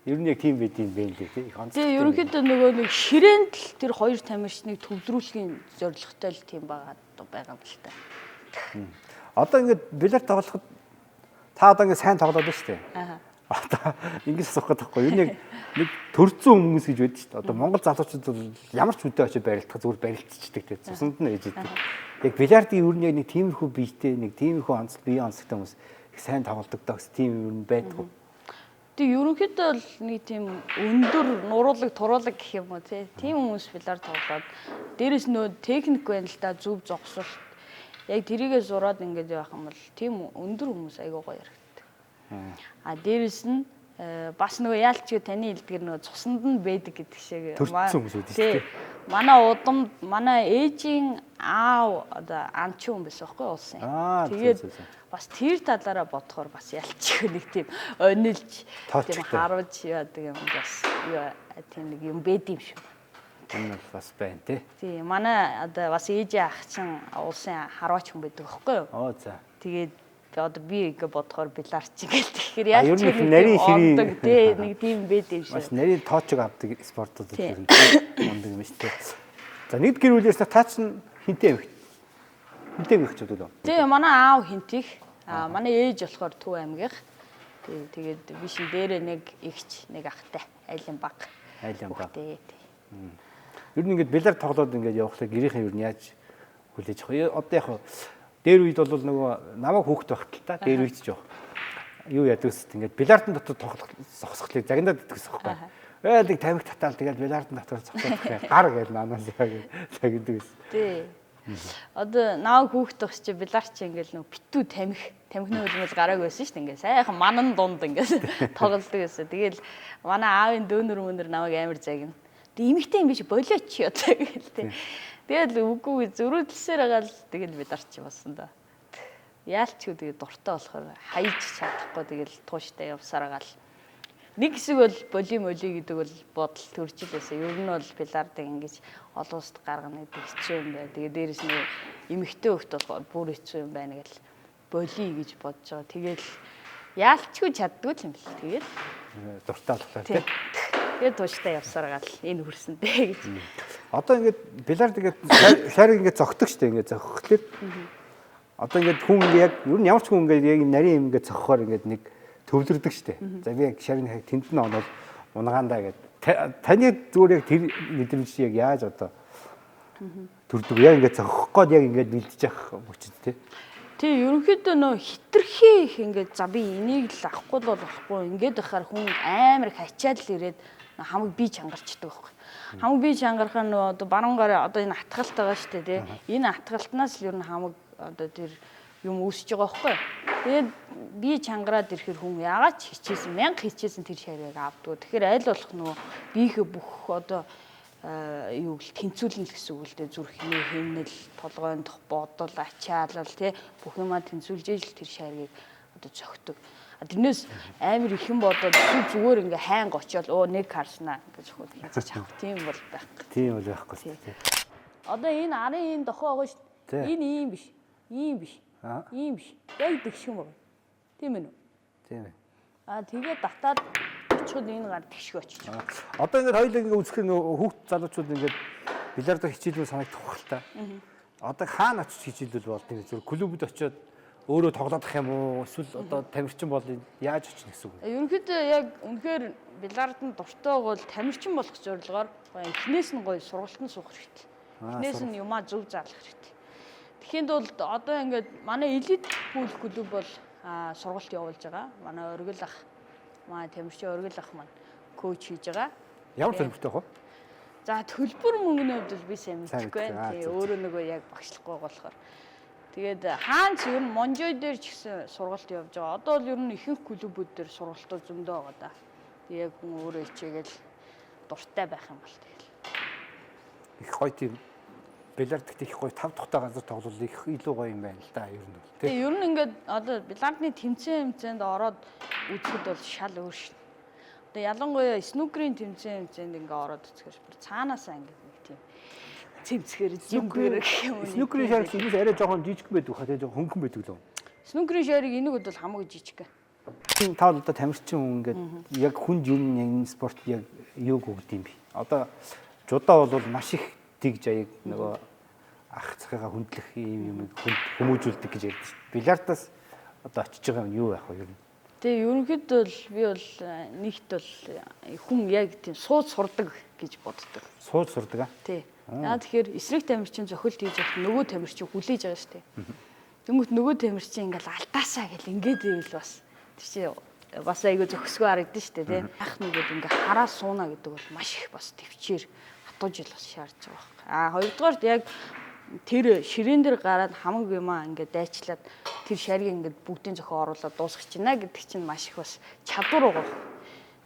Ер нь яг тийм байд юм бэ лээ тий. Их онцлог. Тэгээ ерөнхийдөө нөгөө нэг ширээнд л тэр хоёр тамирчныг төвлөрүүлэхийн зорилготой л тийм байгаа байгаа юм л та. Одоо ингээд бильярд тоглоход та одоо ингээд сайн тоглоод байна шүү дээ. Аа. Одоо ингэж асуух гэдэг байхгүй. Ер нь яг нэг төрцөн хүмүүс гэж байдаг шүү дээ. Одоо Монгол залуучууд бол ямар ч үдэ очиж барилдах зүгээр барилцчихдаг тий. Цусанд нь ээж идэг. Яг бильярдын ер нь яг нэг тиймэрхүү биетэй, нэг тиймэрхүү онцлог, биеийн онцлогтой хүмүүс их сайн тоглодог даа гэсэн тийм юм байдгүй. Тэгээ ерөнхийдөө л нэг тийм өндөр нуруулаг, туруулаг гэх юм уу тий. Тийм хүмүүс бильярд тоглоод дээрэс нөө техник байна л да, зөв зогсолт. Яг тэрийгээ зураад ингээд явах юм бол тийм өндөр хүмүүс айгуу гоё яригддаг. А дээрэс нь бас нөгөө яалч таны хэлдгэр нөгөө цуснд нь байдаг гэдэг шиг Төрсөн хүмүүс байдаг шүү дээ. Манай удамд манай ээжийн аав одоо анчин хүн байсан байхгүй уулсын. Тэгээд бас тэр талаараа бодохоор бас ялч нэг тийм онилж тийм харуулж яадаг юм бас юу тийм нэг юм бэд юм шүү. Энэ бол бас байна тий. Тийм манай одоо бас ээжийн ах чинь уулсын харваач хүн байдаг байхгүй юу? Оо за. Тэгээд одоо би ингэ бодохоор биларч гэл тэгэхээр ялч нэг нарийн ширийн тий нэг тийм бэд юм шиг. Бас нарийн тоочог авдаг спортууд ер нь мундаг юм шүү дээ. За нэг гэр бүлээс та чинь хинтээ эмх. Хинтээ эмх ч гэдэг үү? Тий манай аав хинтих. А манай ээж болохоор Төв аймгийнх. Тий тэгээд би шин дээрээ нэг эгч нэг ахтай айлын баг. Айлын баг. Тий. Ер нь ингээд бильярд тоглоод ингээд явахлаа гэрийнхэн ер нь яаж хүлээж авах вэ? Одоо яг дээр үед бол нөгөө намайг хүүхэд байхад л та дээр үед ч жоох юу яадаг гэсэн ингээд бильярдын дотор тоглох зогсохлыг загнаад идэх гэсэн байхгүй. Нэг тамхи татаал тэгээд бильярдын дотор зогсох гэх гар гээл наанаас яг загнадаг гэсэн. Тий. Одоо намайг хүүхэд байх чи бильярд чи ингээд нөгөө битүү тамхи тамхины хөлмөл гарааг байсан шүү дээ ингээд сайхан манан дунд ингээд тоглодог гэсэн. Тэгэл манай аавын дөөнөр мөнөр намайг амар загна. Тэг эмэгтэй юм биш болооч одоо гэл тий. Тэгэл үгүй зөрүүдлсээр байгаа л тэгэл бид арч болсон да. Яалчгүй тэгээ дуртай болохоор хайж чадахгүй тэгэл тууштай явсаар байгаа л. Нэг хэсэг бол боли моли гэдэг бол бодол төрж л байсан. Ер нь бол бильярдыг ингэж олон улсад гаргана гэдэг хэцүү юм байна. Тэгээ дээрэс нь эмэгтэй хөлт болохоор бүр хэцүү юм байна гэл боли гэж бодож байгаа. Тэгэл яалчгүй чаддгүй юм бэл. Тэгэл дуртай болохоор тий. Тэгээд тууштай явсаар гал энэ хүрсэн дээ гэж. Одоо ингээд бильярд ингээд шарыг ингээд зогтдог штэ ингээд зогхлоор. Одоо ингээд хүн ингээд яг ер нь ямар ч хүн ингээд яг нарийн юм ингээд зогхохоор ингээд нэг төвлөрдөг штэ. За би яг шарын хаг тэнд нь онол унгаандаа гэд. Таны зүгээр яг тэр мэдрэмж яг яаж одоо төрдөг яг ингээд зогхох гээд яг ингээд бэлдэж явах мөчд тий. Тий, ерөнхийдөө нөө хитрхи их ингээд за би энийг л авахгүй бол болохгүй ингээд байхаар хүн амар их ачаал ирээд хамаг бие чангарчдаг байхгүй. Хамаг бие чангархаар нөө одоо баруун гараа одоо энэ атгалт байгаа шүү дээ тий. Энэ атгалтнаас л ер нь хамаг одоо тэр юм үүсэж байгаа байхгүй. Тэгээд бие чангараад ирэхэр хүн яагаад ч хичээсэн, мянга хичээсэн тэр шарийг авдгүй. Тэгэхээр аль болох нөгөө биеийнхээ бүх одоо юу гэл тэнцвүүлнэ гэсэн үг л дээ. Зүрхний хэмнэл, толгойн дох бодол, ачаалал тий бүх юмаа тэнцвүүлж ижил тэр шаргийг одоо зөгтөг. Тэрнээс амар их юм бодоод зүгээр ингээ хайнга очиод оо нэг харснаа гэж зөвхөн хийж авах тийм бол байхгүй. Тийм бол байхгүй тий. Одоо энэ арын энэ дохоо байгаа шүү дээ. Энэ ийм биш. Ийм биш. Ийм биш. Яг тэгш юм байна. Тийм ээ үү? Тийм ээ. Аа тэгээд татаад очиход энэ гар тэгшгэ очиж байгаа. Одоо ингээд хоёулаа ингээд үзэхээр нөө хүүхд залуучууд ингээд бильярдоор хичээлвэл санагдах байх л та. Одоо хаана очиж хичээлвэл болд юм зүгээр клубд очиод өөрөө тоглоодох юм уу? Эсвэл одоо тамирчин бол яаж очих гэсэн үг вэ? Ерөнхийдөө яг үнэхээр бильярданд дуртай бол тамирчин болох зорилгоор эхнээс нь гоё сургалтанд суух хэрэгтэй. Эхнээс нь юмаа зөв заалах хэрэгтэй. Тэгэхэд бол одоо ингээд манай элит пул клуб бол сургалт явуулж байгаа. Манай оргил ах, манай тамирчин оргил ах маань коуч хийж байгаа. Ямар төлбөртэй вэ? За төлбөр мөнгөний хувьд бол би сайн мэдэхгүй байна. Тий, өөрөө нөгөө яг багшлахгүй болохоор. Тэгээд хаанч ер нь Монжой дээр ч гэсэн сургалт явж байгаа. Одоо бол ер нь ихэнх клубүүд дээр сургалтууд зөндөө байгаа да. Тэг яг хүн өөрөө хичээгээл дуртай байх юм бол тэгэл. Их гоё тийм бильярд гэхдээ их гоё тав тухтай газар тоглол их илүү гоё юм байна л да ер нь бол тий. Ер нь ингээд одоо бильярдны тэмцээн ороод үзэхэд бол шал өөр шин. Одоо ялангуяа снукерийн тэмцээнд ингээ ороод үзэхээр бүр цаанаасаа ингээд нэг тийм цэмцгээр жимгээр гэх юм уу. Снукерийн шарик энэс арай жоохон жижигхэн байдаг хаа тий жоохон хөнгөн байдаг лөө. Снукерийн шарик энийг бол хамаагүй жижиг. Та бол одоо тамирчин хүн ингээд яг хүнд юу нэг спорт яг юуг өгд юм бэ? Одоо жудаа бол маш их дэг жаяг нөгөө ах цахыгаа хүндлэх юм юмыг хүмүүжүүлдэг гэж ярьдаг шүү дээ. Бильярдаас одоо очиж байгаа юм юу байх вэ ер нь? Тэгээ ерөнхийдөө бол би бол нэгт бол хүн яг тийм сууж сурдаг гэж боддог. Сууж сурдаг аа? Тий. Яа тэгэхээр эсрэг тамирчин зохилт хийж явахад нөгөө тамирчин хүлээж байгаа шүү дээ. Тэнгүүт нөгөө тамирчин ингээл алдаасаа гэл ингээд ивэл бас тэр чинь бас айгүй зохисгүй харагдана шүү дээ тий. Ах нүгэд ингээ хараа сууна гэдэг бол маш их бас төвчээр хатуу жил бас шаардж байгаа байхгүй. А хоёрдугаарт яг тэр ширээн дээр гараад хамаг юмаа ингээд дайчлаад тэр шаргийг ингээд бүгдийн зохион оруулаад дуусгах чинь гэдэг чинь маш их бас чадвар байгаа.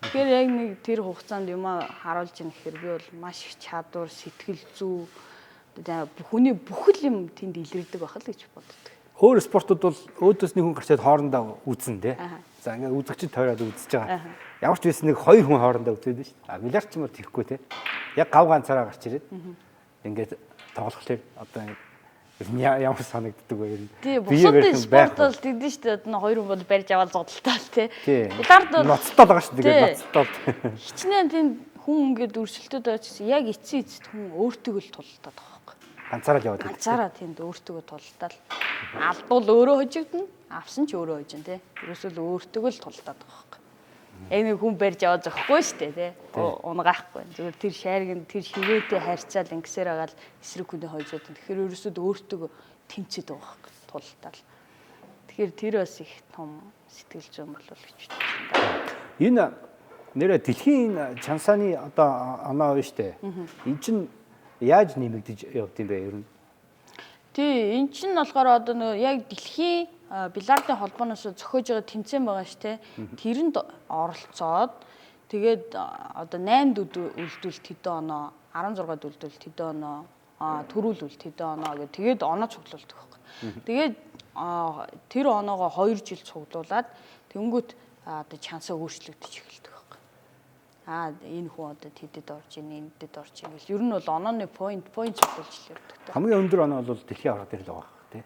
Тэгэхээр яг нэг тэр хугацаанд юмаа харуулж ийн гэхээр би бол маш их чадвар, сэтгэл зүй хүний бүхэл юм тэнд илэрдэг байх л гэж боддог. Өөр спортууд бол өөдөөс нэг хүн гарчаад хоорондоо үзнэ те. За ингээд үзэгчд тойроод үзэж байгаа. Ямар ч байсан нэг хоёр хүн хоорондоо үзээд шүү дээ. А бильярд ч юм уу тэхгүй те. Яг гав ганцаараа гарч ирээд ингээд тоглохлоор одоо ямар санагддаг вэ ер нь? Тий, бусад спорт бол тэгдэж шүү дээ. Одоо хоёр хүн бол барьж аваад зодтолтой л тий. Бильярд бол ноцтой байгаа шүү дээ. Тэгээд ноцтой. Хичнээн тэнд хүн ингээд өрсөлдөд байж яг эцсийн эцэст хүн өөртөө л тултаад байгаа байхгүй. Ганцаараа л яваад байдаг. Ганцаараа тэнд өөртөө тултаал. Алдвал өөрөө хожигдно, авсан ч өөрөө хожино тий. Ерөөсөө л өөртөө л тултаад байгаа байхгүй. Яг нэг хүн барьж аваад зөхгүй шүү дээ тий. Унгаахгүй. Зүгээр тэр шайраг тэр ширээтэй харьцаал ингэсээр байгаа л эсрэг хүний хожоод. Тэгэхээр ерөөсөө өөртөө тэмцээд байгаа байхгүй тултаал. Тэгэхээр тэр бас их том сэтгэл зүйн болов гэж бодож байна. Энэ нэрэ дэлхийн чансааны одоо оноо байна шүү дээ. Энд чинь яаж нэмэгдэж явд юм бэ ер нь? Тий, эн чинь болохоор одоо нөгөө яг дэлхийн бильярдын холбооноос зохиож байгаа тэмцээн байгаа шүү дээ. Тэрэнд оролцоод тэгээд одоо 8 үлдвэл тэдэн оноо, 16 үлдвэл тэдэн оноо, төрүүл үл тэдэн оноо гэх тэгээд оноо цуглуулдаг байхгүй. Тэгээд тэр оноогоо 2 жил цуглуулад тэнгүүт одоо чансаа өөрчлөгдөж эхэлдэг байхгүй. Аа энэ хүн одоо тэдэд орж ийн, эндэд орж ийн гэл ер нь бол онооны point цуглуулж л явдаг. Хамгийн өндөр оноо бол дэлхийн аварга дээр л байгаа хэрэг тий.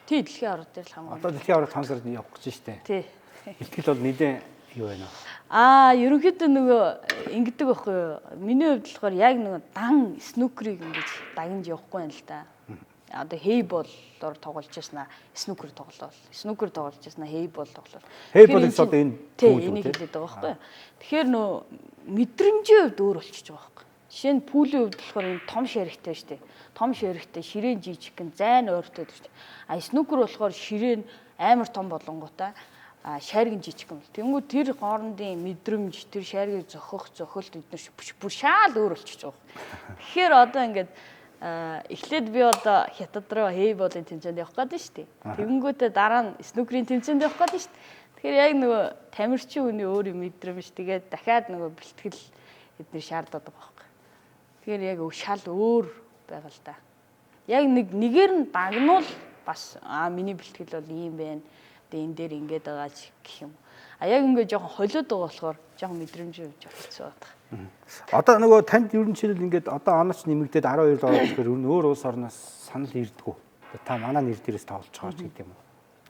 Тий, дэлхийн аварга дээр л хамгийн. Одоо дэлхийн аварга 5 сард явах гэж штэ. Тий. Илтгэл бол нэгэн юу байна вэ? Аа, ерөнхийдөө нөгөө ингэдэг байхгүй юу? Миний хувьд болохоор яг нөгөө дан снукерийг ингэж дагнж явахгүй юм л да. Одоо хейболлоор тоглож яснаа снукер тоглоол. Снукер тоглож яснаа хейбол тоглоол. Хейбол гэсэн одоо энэ энийг хэлээд байгаа байхгүй юу? Тэгэхээр нөө мэдрэмжийн хувьд өөр болчихж байгаа байхгүй. Жишээ нь пүүлийн хувьд болохоор энэ том ширэгтэй шүү дээ. Том ширэгтэй ширээн жижигхэн зайн ойртой шүү дээ. А снукер болохоор ширээн амар том болонгуудаа шайргын жижигхэн бол. Тэнгүү тэр хоорондын мэдрэмж, тэр шайргийг зохих, зохилт эднэр бүр шаал өөр болчихж байгаа. Тэгэхээр одоо ингээд эхлээд би одоо хятад руу хейболын тэмцээнд явах гэдэг шүү дээ. Тэнгүүтээ дараа нь снукерийн тэмцээнд явах гэдэг шүү дээ. Тэгэхээр яг нөгөө тамирчин хүний өөр юм мэдрэмж тэгээд дахиад нөгөө бэлтгэл эднэр шаардаад байгаа байхгүй. Тэгэхээр яг шал өөр байгаа л да. Яг нэгээр нь дагнуул бас миний бэлтгэл бол ийм байна. Тэгээ энэ дээр ингээд байгаа ч гэх юм. А яг ингээд жоохон холиод байгаа болохоор жоохон мэдрэмж жоохон хэцүү байдаг. Одоо нөгөө танд ер нь жишээлбэл ингээд одоо онооч нэмэгдээд 12 л ороод ирэхээр ер нь өөр улс орноос санал ирдэггүй. Та манай нэр дээрээс тоглож байгаа ч гэдэг юм уу?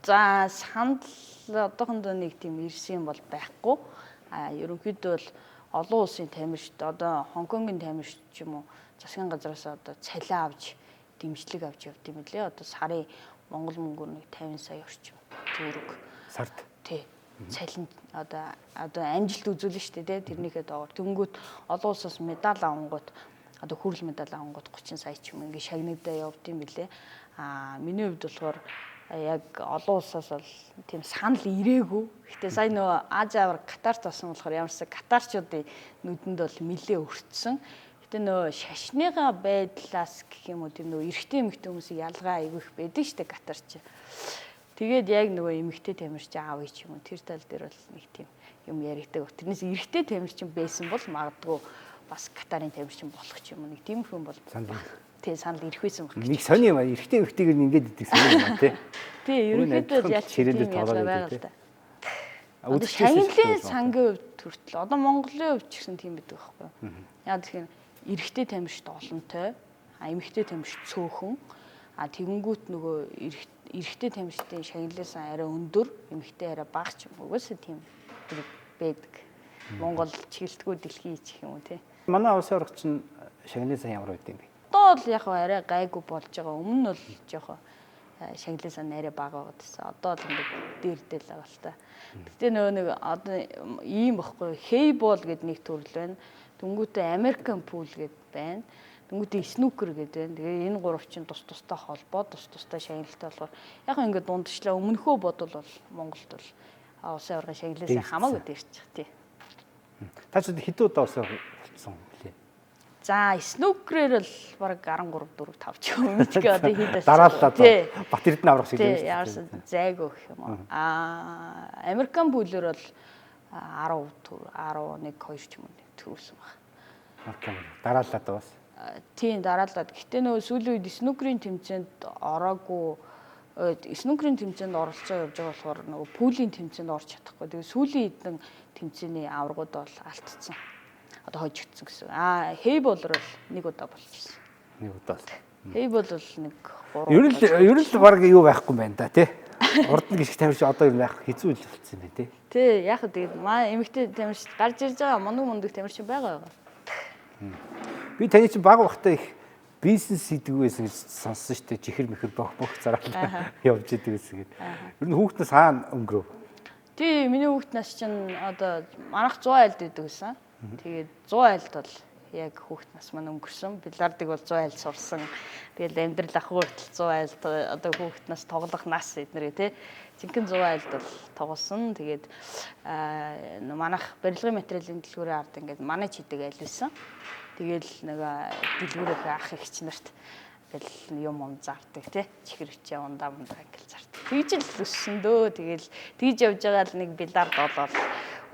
За санал одоохондоо нэг тийм ирсэн юм бол байхгүй. А ерөнхийдөө бол олон улсын тамирчид одоо Хонконгийн тамирчид ч юм уу засгийн газраас одоо цалин авч дэмжлэг авч явд юм лээ. Одоо сарын Монгол мөнгөөр нэг 50 сая орчим төгрөг сард. Тий. Цалин одоо амжилт үзүүлнэ шүү дээ, тэрнийхээ доогоор. Тэнгүүт олон улсаас медаль авангууд одоо хүрэл медаль авангууд 30 сая ч юм ингээ шагнагдаа явд юм билээ. Аа миний хувьд болохоор яг олон улсаас бол тийм санал ирээгүй. Гэтэ сая нөгөө Ази аварга Катарт болсон болохоор ямарсан катарчуудын нүдэнд бол нилээ өртсөн. Гэтэ нөгөө шашныгаа байдлаас гэх юм уу тийм нөгөө эрэгтэй эмэгтэй хүмүүсийг ялгаа айгүй их байдаг шүү дээ Катарч. Тэгээд яг нөгөө эмэгтэй тамирчин аавыг ч юм уу тэр тал дээр бол нэг тийм юм яригдаг. Тэрнээс эрэгтэй тамирчин байсан бол магадгүй бас Катарын тамирчин болох ч юм уу нэг тийм хүн бол тий санал ирэх байсан баг. Нэг сони юм а эрэгтэй эмэгтэйгээр нь ингээд идэг сони юм а тий. Тий ерөнхийдөө бол ялч ширээн дээр тийм ялгаа тоглоод байгаа идэг л да. тий. Одоо шагналын сангийн хувьд хүртэл одоо Монголын хувьд ч гэсэн тийм байдаг байхгүй юу? Яг тэгэхээр эрэгтэй тамирчид олонтой, а эмэгтэй тамирчид цөөхөн. А тэгэнгүүт нөгөө эрэгтэй тамирчдын шагналын сан арай өндөр, эмэгтэй арай бага ч юм угсаа тийм байдаг. Монгол чиглэлтгүү дэлхий гэх юм уу тий. Манай улсын аварга чинь шагналын сан ямар байд юм бэ? Одоо бол яг арай гайгүй болж байгаа. Өмнө нь бол жоохон шагналын сан арай бага байгаад байсан. Одоо л ингээд дээр дээр л байгаа л та. Гэтэ нөгөө нэг одоо ийм бохгүй хейбол гэдэг нэг төрөл байна. Дөнгөтөө American pool гэдэг байна. Дөнгөтөө snooker гэдэг байна. Тэгээ энэ гурав чинь тус тустай холбоо, тус тустай шагналтай болохоор яг ингээд дундчлаа өмнөхөө бодвол бол Монголд бол улсын аваргын шагналын сан хамаагүй дээрчих тий. Та ч хэдэн удаа улсын аварга болсон блэ? За, снукерээр л бараг 13 4 5 ч юм мэдгүй одоо хэд болсон. Дараалал Бат Эрдэнэ аврах шиг юм шүү дээ. Ямарсан зайгүй гэх юм уу. Американ бүлэр бол 10 11 2 ч юм уу төрүүлсэн баг. Американ бүл. Дараалал бас. Тийм, дараалал. Гэтэ нөгөө сүүлийн үед снукерийн тэмцээнд ороогүй, снукерийн тэмцээнд оролцоо явж байгаа болохоор нөгөө пүүлийн тэмцээнд орж чадахгүй. Тэгээ сүүлийн хэдэн тэмцээний аваргууд бол алдсан. Одоо хожигдсон гэсэн. Хейболор бол нэг удаа болчихсон. Нэг удаа. Хейбол бол нэг 3. Ер нь л баг юу байхгүй юм байна да тий. Урд нь гიშг тамирч одоо ер нь байх хэцүү л болсон юм байна тий. Тий, яг тэгээд маа эмэгтэй тамирч гарч ирж байгаа мундаг тамирч байгаа. Би таны чинь баг багтаа их бизнес хийдэг байсан гэж сонссон шүү дээ. Чихэр мэхэр бох бох зараал явж идэг гэсэн гээд. Ер нь хүүхднээс хаана өнгөрөв? Тий, миний хүүхднээс чинь одоо манайх 100 айлд идэг гэсэн. Тэгээд 100 айлд бол яг хүүхд нас маань өнгөрсөн. Бильярдыг бол 100 айлд сурсан. Тэгэл амьдрал ах хүртэл 100 айлд одоо хүүхд нас тоглох нас эднэрээ тий. Жинхэнэ 100 айлд бол тоглосон. Тэгээд манайх барилгын материалын дэлгүүрийн ард ингээд манай чидэг айл байсан. Тэгэл нөгөө дэлгүүрийнхээ ах эгч нарт ингээл юм ум зардаг тий. Чихэр хичээ ундаа мундаа ингээл зардаг. Тэгж л өссөн дөө. Тэгэл тэгж явж байгаа л нэг бильярд болоод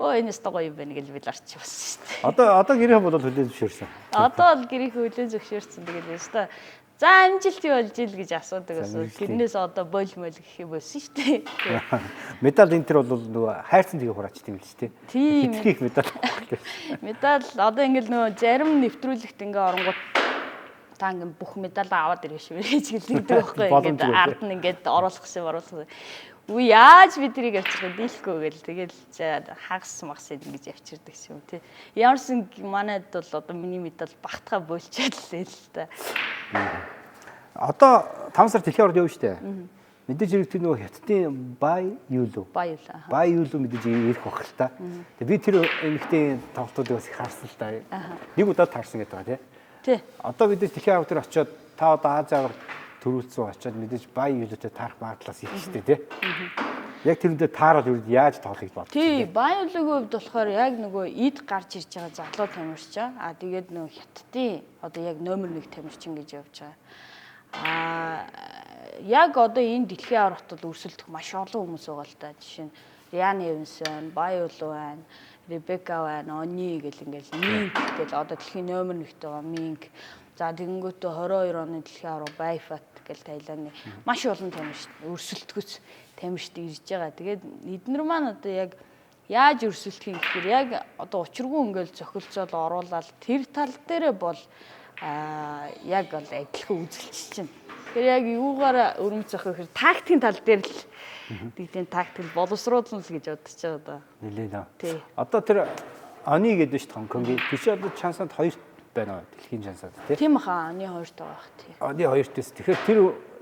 өө энэ өстө гоё юм байна гэж бильярд чи болсон шүү дээ. Одоо гэрийнхэн бол хүлээн зөвшөөрсөн. Одоо бол гэрийнхэн хүлээн зөвшөөрсөн. Тэгэл өстө за амжилт юу болж ил гэж асуудаг гэсэн. Тэрнээс одоо боль моль гэх юм болсон шүү дээ. Медаль энэ төр бол нөгөө хайрцан тгээ хураачт юм л шүү дээ. Тийм. Хитрхи их медаль авах. Медаль одоо ингээл нөгөө зарим нэвтрүүлэгт ингээ оронгууд та ингээм бүх медалаа аваад ирэх шиг гэж хэлдэг байхгүй ингээд ард нь ингээд оруулах гэсэн оруулах. Үгүй яаж би тэрийг авчирх вэ? Дийлэхгүй гэл тэгэл за хагас магас ингэж авчирдаг юм тий. Ямарсан манайд бол одоо миний медаль багтгаа болчиход л л та. Одоо 5 сар дэлхийн аварга явна шүү дээ. Мэдээж хэрэг тэр нөгөө хятадын Бай Юлу. Бай Юлу. Бай Юлу мэдээж ирэх бах л та. Тэгээ би тэр эмэгтэй тоглолтуудыг бас их харсан л та. Нэг удаа таарсан гэдэг байгаа тий. Тий. Одоо мэдээж дэлхийн аварга дээр очиод та одоо Ази аварга төрүүлсэн очиод мэдээж Бай Юлутэй таарах магадлалаас их шүү дээ тий. Яг тэрэндээ таарал юу яаж тоглохыг бодсон. Тий, Бай Юлугийн хувьд болохоор яг нөгөө эд гарч ирж байгаа залуу тамирчин. Аа тэгээд нөгөө хятадын одоо яг номер 1 тамирчин гэж явж байгаа. Аа яг одоо энэ дэлхийн аваргад бол өрсөлдөх маш олон хүмүүс байгаа л да. Жишээ нь Риан Эванс байна, Бай Юлу байна, Ребека байна, Они гэл ингээл Минг гэл одоо дэлхийн номер 1-т байгаа Минг. За тэгэнгүүтээ 22 оны дэлхийн аварга Байфат гэл Таиландны маш олон тамирчид өрсөлдөхөс тамирчид ирж байгаа. Тэгээд эднэр маань одоо яг яаж өрсөлдөх юм гэхээр яг одоо учиргүй ингээл зохилцоол оруулаад тэр тал дээрээ бол яг бол адилхан үзэлч чинь. Тэгэхээр яг юугаар өрөмц зохих гэхээр тактикийн тал дээр л тэгтийн тактик боловсруулна л гэж бодож байгаа даа. Нилээ нөө. Тий. Одоо тэр Они гэдэг шүү дээ Хонконгийн. Тэр чинь одоо чансанд 2 байна уу? Дэлхийн чансанд тий. Тийм хаа, Они 2-т байгаа бах тий. Они 2-т. Тэгэхээр тэр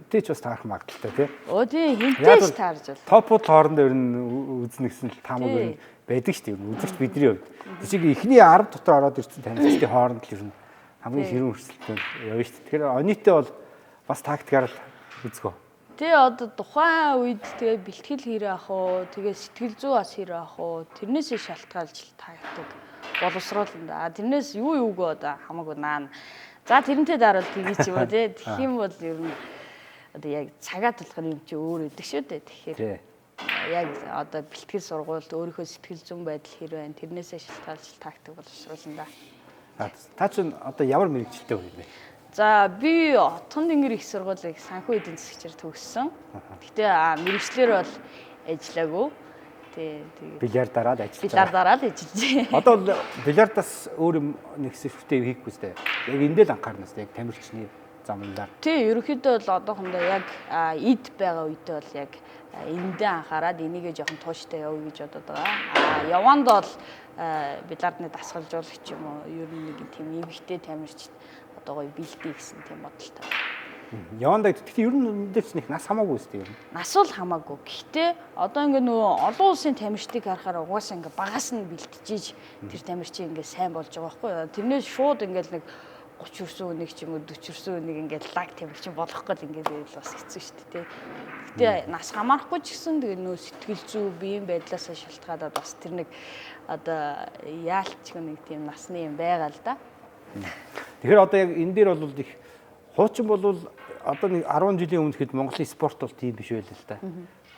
тий ч бас таарах магадлалтай тий. Өө тий, хинтэй ч таарж бол. Топууд хоорондоо ер нь үзнэ гэсэн л таамаг ер нь байдаг шүү дээ. Үзэгч бидний хувьд. Тэр шиг эхний 10 дотор ороод ирсэн тамирчдын хооронд л ер нь хамгийн хэрүүн өрсөлдөөн явна шүү дээ. Тэгэхээр Онитой бол бас тактикаар л үзгөө. Тий одоо тухайн үед тэгээ бэлтгэл хэр ах уу, тэгээ сэтгэл зүй бас хэр ах уу, тэрнээсээ шалтгаалж тактик боловсруулна да. Тэрнээс юу юугүй одоо хамаагүй наана. За тэрнтэй дарвал тгий ч юм уу тий. Тэгэх юм бол ер нь одоо яг цагаа тулахын юм чи өөр өгдөг шүү дээ. Тэгэхээр яг одоо бэлтгэл сургуульд өөрийнхөө сэтгэл зүйн байдал хэр байна, тэрнээсээ шалтгаалж тактик боловсруулна да. Та чинь одоо ямар мэрэгчлээ вэ? За би Отгон Тэнгэр их сургуулийг санхүү эдийн засгчаар төгссөн. Гэтэ мэрэгчлэр бол ажиллаагүй. Тий, тэгээд бильярдаараа л ажиллаж байгаа. Бильярдаараа л ажиллаж. Одоо бол бильярдаас өөр юм нэг сэвтэй хийхгүй сте. Яг эндээ л анхаарна сте. Яг тамирчны Замналаар. Тий, ерөнхийдөө бол одоохондоо яг эд байгаа үедээ бол яг эндээ анхаарад энийгээ жоохон тууштай явъя гэж бодод байгаа. А яванд бол бильярдны дасгалжуулагч юм уу, ер нь нэг тийм эмэгтэй тамирчид одоо гоё бэлдээ гэсэн тийм бодолтой. Явандаа гэхдээ ер нь мэдээч нэг нас хамаагүй үстэй юм. Нас бол хамаагүй. Гэхдээ одоо ингээ нөгөө олон улсын тамирчдыг харахаар угаасаа ингээ багаас нь бэлтжиж тэр тамирчин ингээ сайн болж байгаа байхгүй юу? Тэрнээс шууд ингээ нэг 30 өрсөн үнийг ч юм уу 40 өрсөн үнийг ингээ лаг тамирчин болгох гол ингээ байвал бас хэцүү шүү дээ. Гэтэ нас хамаарахгүй ч гэсэн тэгээ нөө сэтгэл зүй биеийн байдлаасаа шалтгаалаад бас тэр нэг одоо яалч нэг тийм насны юм байгаа л да. Тэгэхээр одоо яг энэ дээр бол их хуучин бол одоо нэг 10 жилийн өмнө хэд Монголын спорт бол тийм биш байлаа л да.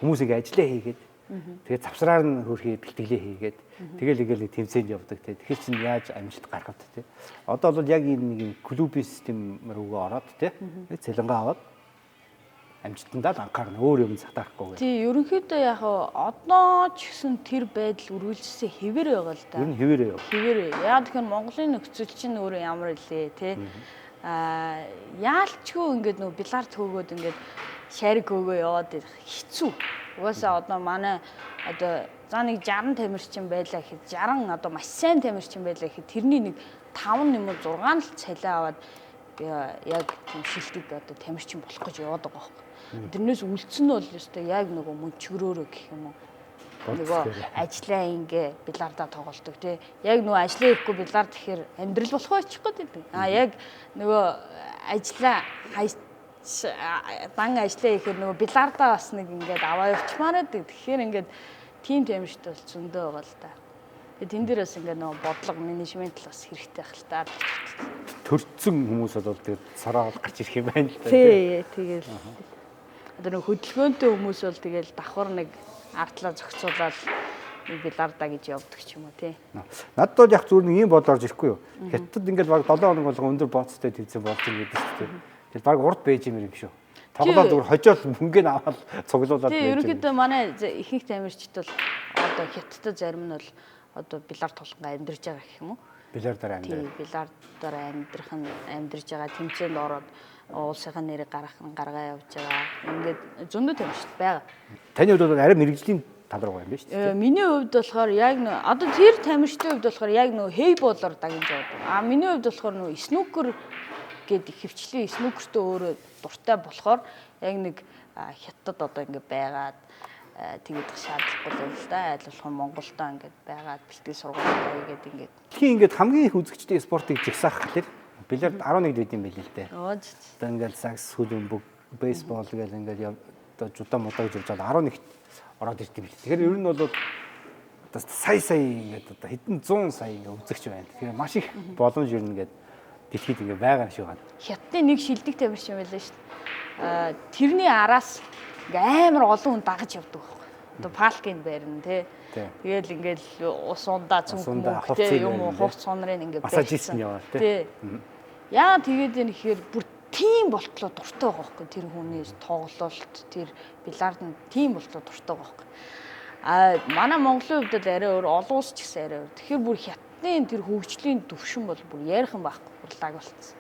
Хүмүүс ингээ ажиллаа хийгээд тэгээд завсраар нь хөрхий бэлтгэлээ хийгээд тэгэл ингээл нэг тэмцээнд явдаг те. Тэгэхээр чинь яаж амжилт гаргав те. Одоо бол яг энэ нэг юм клубын систем рүүгээ ороод те. Цалингаа аваад амжилтандаа л анхаарна. Өөр юм сатаахгүй. Тий, ерөнхийдөө яг одоо ч гэсэн тэр байдал үргэлжлэсээ хэвээр байгаа л да. Ер нь хэвээрээ яв. Хэвээрээ. Яг тэгэхээр Монголын нөхцөл чинь өөрөө ямар илээ те. Аа яалчгүй ингээд нөгөө бильярд хөөгөөд ингээд шарик хөөгөө яваад ирэх хэцүү. Угаасаа одоо манай одоо за нэг 60 тамирчин байлаа гэхэд 60 одоо маш сайн тамирчин байлаа гэхэд тэрний нэг 5 юм уу 6 л цалин аваад яг тийм шилдэг одоо тамирчин болох гэж яваад байгаа байхгүй. Тэрнээс үлдсэн нь бол ёстой яг нөгөө мөнчгөрөөрөө гэх юм уу. Нөгөө ажлаа ингээ бильярдаа тоглолдог тий. Яг нөгөө ажлаа хийхгүй бильярд гэхээр амьдрал болох очих гээд байдаг. А яг нөгөө ажлаа дан ажлаа хийхээр нөгөө бильярдаа бас нэг ингээд аваа явчмаар байдаг. Тэгэхээр ингээд тийм тамирчид бол зөндөө байгаа л да. Тэгээ тэн дээр бас ингээд нөгөө бодлого менежмент л бас хэрэгтэй байх л та. Төрцөн хүмүүс бол тэгээд сороо гарч ирэх юм байна л да. Тий, тэгэл. Одоо нөгөө хөдөлгөөнтэй хүмүүс бол тэгэл давхар нэг артлаа зохицуулаад нэг бильярдаа гэж явдаг ч юм уу тий. Надад бол яг зүгээр нэг юм бодол орж ирэхгүй юу. Хятад ингээд баг 7 хоног болгон өндөр бооцтой тэмцээн болж ийн гэдэг шүү дээ. Тэгэл баг урд байж юм юм шүү. Тоглоод зүгээр хожоол мөнгө нь аваад цуглуулад Тий, байж. ерөнхийдөө манай ихэнх тамирчид бол одоо хятадд зарим нь бол одоо бильярд тоглонгаа амьдарч байгаа гэх юм уу. Бильярдаар Тий, амьдрал. бильярдаар амьдрах нь амьдарч байгаа тэмцээнд ороод улсынхаа нэрийг гаргах нь гаргаа явж байгаа. Ингээд зөндөө тамирчид байгаа. Таны хувьд бол арай мэрэгжлийн тал руу юм биш үү? Миний хувьд болохоор яг нөө одоо тэр тамирчдын хувьд болохоор яг нөө хейболоор дагнж явдаг. А миний хувьд болохоор нөө снукер гээд хөвчлэн снукертэй өөрөө дуртай болохоор яг нэг хятад одоо ингэ байгаад тэгээд шаардлагагүй л да. Аль болох Монголдо ингээд байгаад бэлтгэл сургуультай хийгээд ингээд. Дэлхийн ингээд хамгийн их үзэгчдийн спортыг жигсаах гэхэлэр бильярд 11 дэд юм байл л дээ. Одоо ингээд сакс, хөлбөмбөг, бейсбол гэл ингээд одоо жудаа мудаа гэж явж байгаа 11-т ороод ирд юм бэл. Тэгэхээр ер нь бол одоо сая сая ингээд одоо хэдэн зуун сая ингээд үзэгч байна. Тэгэхээр маш их боломж ер нь ингээд дэлхийд ингээд байгаа юм шиг байна. Хятадын нэг шилдэг тамирчин байлаа шүү дээ. Тэрний араас ингээ амар олон хүн дагаж явдаг байхгүй. Одоо палкинд байрна тий. Тэгэл ингээл ус ундаа цүнх мөнх тий юм уу хувц сунрын ингээ массажист нь яваа тий. Яа тэгээд энэ ихээр бүр тийм болтлоо дуртай байгаа байхгүй тэр хүний тоглолт тэр бильярд нь тийм болтлоо дуртай байгаа байхгүй. А манай Монголын хувьд бол арай өөр олон улс ч гэсэн арай өөр. Тэгэхээр бүр хятадын тэр хөгжлийн төвшин бол бүр ярихан байхгүй бүр лаг болцсон.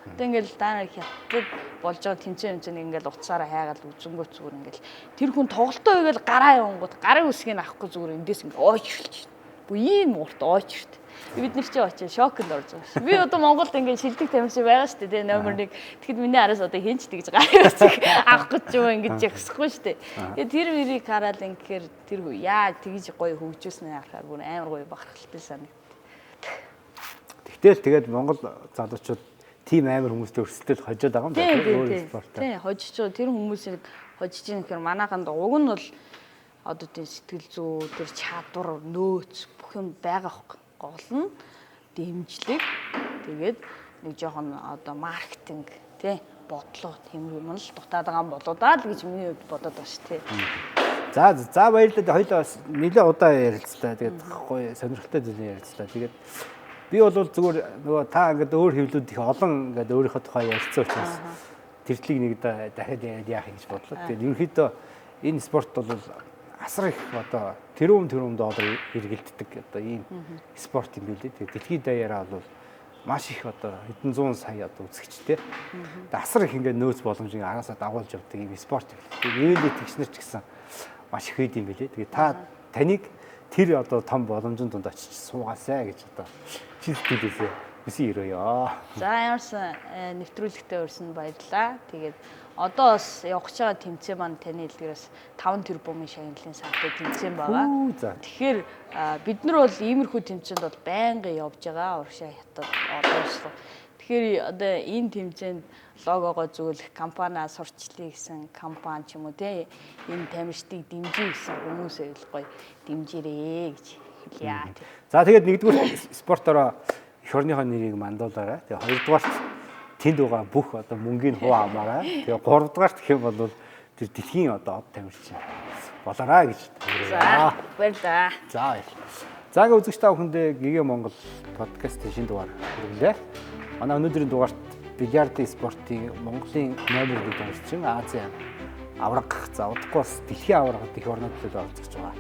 Одоо ингээл дараа хятад болж байгаа тэмцээн хэмцээнийг ингээл утсаараа хайгаал үзэнгөө зүгээр ингээл тэр хүн тоглолтоо хийгээл гараа явангууд гарын үсгийг авахгүй зүгээр эндээс ингээ ойчрлж. Бүр ийм урт ойчрт. Бид нар чи очиж шоконд орж байгаа ш. Би одоо Монголд ингээд шилдэг тамирчин байгаа шүү дээ, номер 1. Тэгэхэд миний араас одоо хэн ч тэгж гарын үсэг авах гэж юм ингэж ягсахгүй шүү дээ. Тэгээд тэр мөрийг хараад ингэхээр тэр яа тэгж гоё хөгжүүлснээ харахаар бүр амар гоё бахархалтай санагд. Тэгтэл тэгээд Монгол залуучууд тийм амар хүмүүстэй өрсөлдөөл хожоод байгаа юм байна өөр спортоор. Тий, хожиж байгаа тэр хүмүүсийг хожиж байгаа гэхээр манайханд уг нь бол одоо тийм сэтгэл зүй, тэр чадвар, нөөц бүх юм байгаа хөх. Гол нь дэмжлэг, тэгээд нэг жоохон одоо маркетинг, тий, бодлого тийм юм л дутаад байгаа юм болоо даа л гэж миний хувьд бодоод байна шүү тий. За за баярлалаа. Хоёлоо бас нэлээд удаа ярилцлаа. Тэгээд гоё сонирхолтой зүйл ярилцлаа. Тэгээд би бол зүгээр нөгөө та ингээд өөр хэвлүүд их олон ингээд өөрийнхөө тухай ярилцсан учраас тэр тлийг нэг дахиад яриад яах юм гэж бодлоо. Тэгээд ерөнхийдөө энэ спорт бол асар их одоо тэрүүм доллар эргэлддэг одоо ийм спорт юм билээ. Тэгээд дэлхийд даяараа бол Маш их одоо хэдэн зуун сая одоо үзэгчтэй. Тэгээ асар их ингээд нөөц боломжийг араасаа дагуулж явдаг юм спорт юм. Тэгээ ивент итгэгч нар ч гэсэн маш их хийд юм билээ. Тэгээ та таныг тэр одоо том боломжийн дунд очиж суугаасай гэж одоо чин сэтгэлээсээ хүсэн өрөөё. За ямарсан нэвтрүүлэгтээ өрсөнд баярлалаа. Тэгээд одоо бас явах гэж байгаа тэмцээн маань таны хэлдгээрээс 5 тэрбумын шагналын сантай тэмцээн байгаа. Тэгэхээр бид нар бол иймэрхүү тэмцээнд бол байнгын явж байгаа. Урагшаа хятад олон улс руу. Тэгэхээр одоо энэ тэмцээнд логогоо зөвлөх компаниа сурчлаа гэсэн компани ч юм уу те энэ тамирчдыг дэмжиж гэсэн хүмүүс байвал гоё дэмжирээ гэж хэлье. За тэгээд нэгдүгээр спортоор эх орныхоо нэрийг мандуулаарай. Тэгээ хоёрдугаарт тэнд байгаа бүх одоо мөнгийг хуваа хамаарай. Тэгээ гуравдугаарт гэх юм бол тэр дэлхийн одоо од тамирчин болоорой гэж За баярлалаа. За баярлалаа. За ингээ үзэгч та бүхэндээ Гэгээ Монгол подкастын шинэ дугаар хүргэлээ. Манай өнөөдрийн дугаарт бильярдын спортын Монголын номер 1 тамирчин Азийн аварга, за удахгүй бас дэлхийн аваргад их орнуудад оролцож байгаа.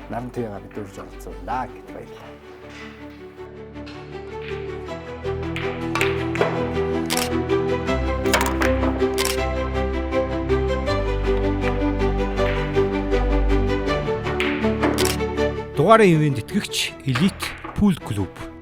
Наран туяагаа бид урьж оролцуулаа гэт баярлалаа. Дугаарын ивээн тэтгэгч Elite Pool Club.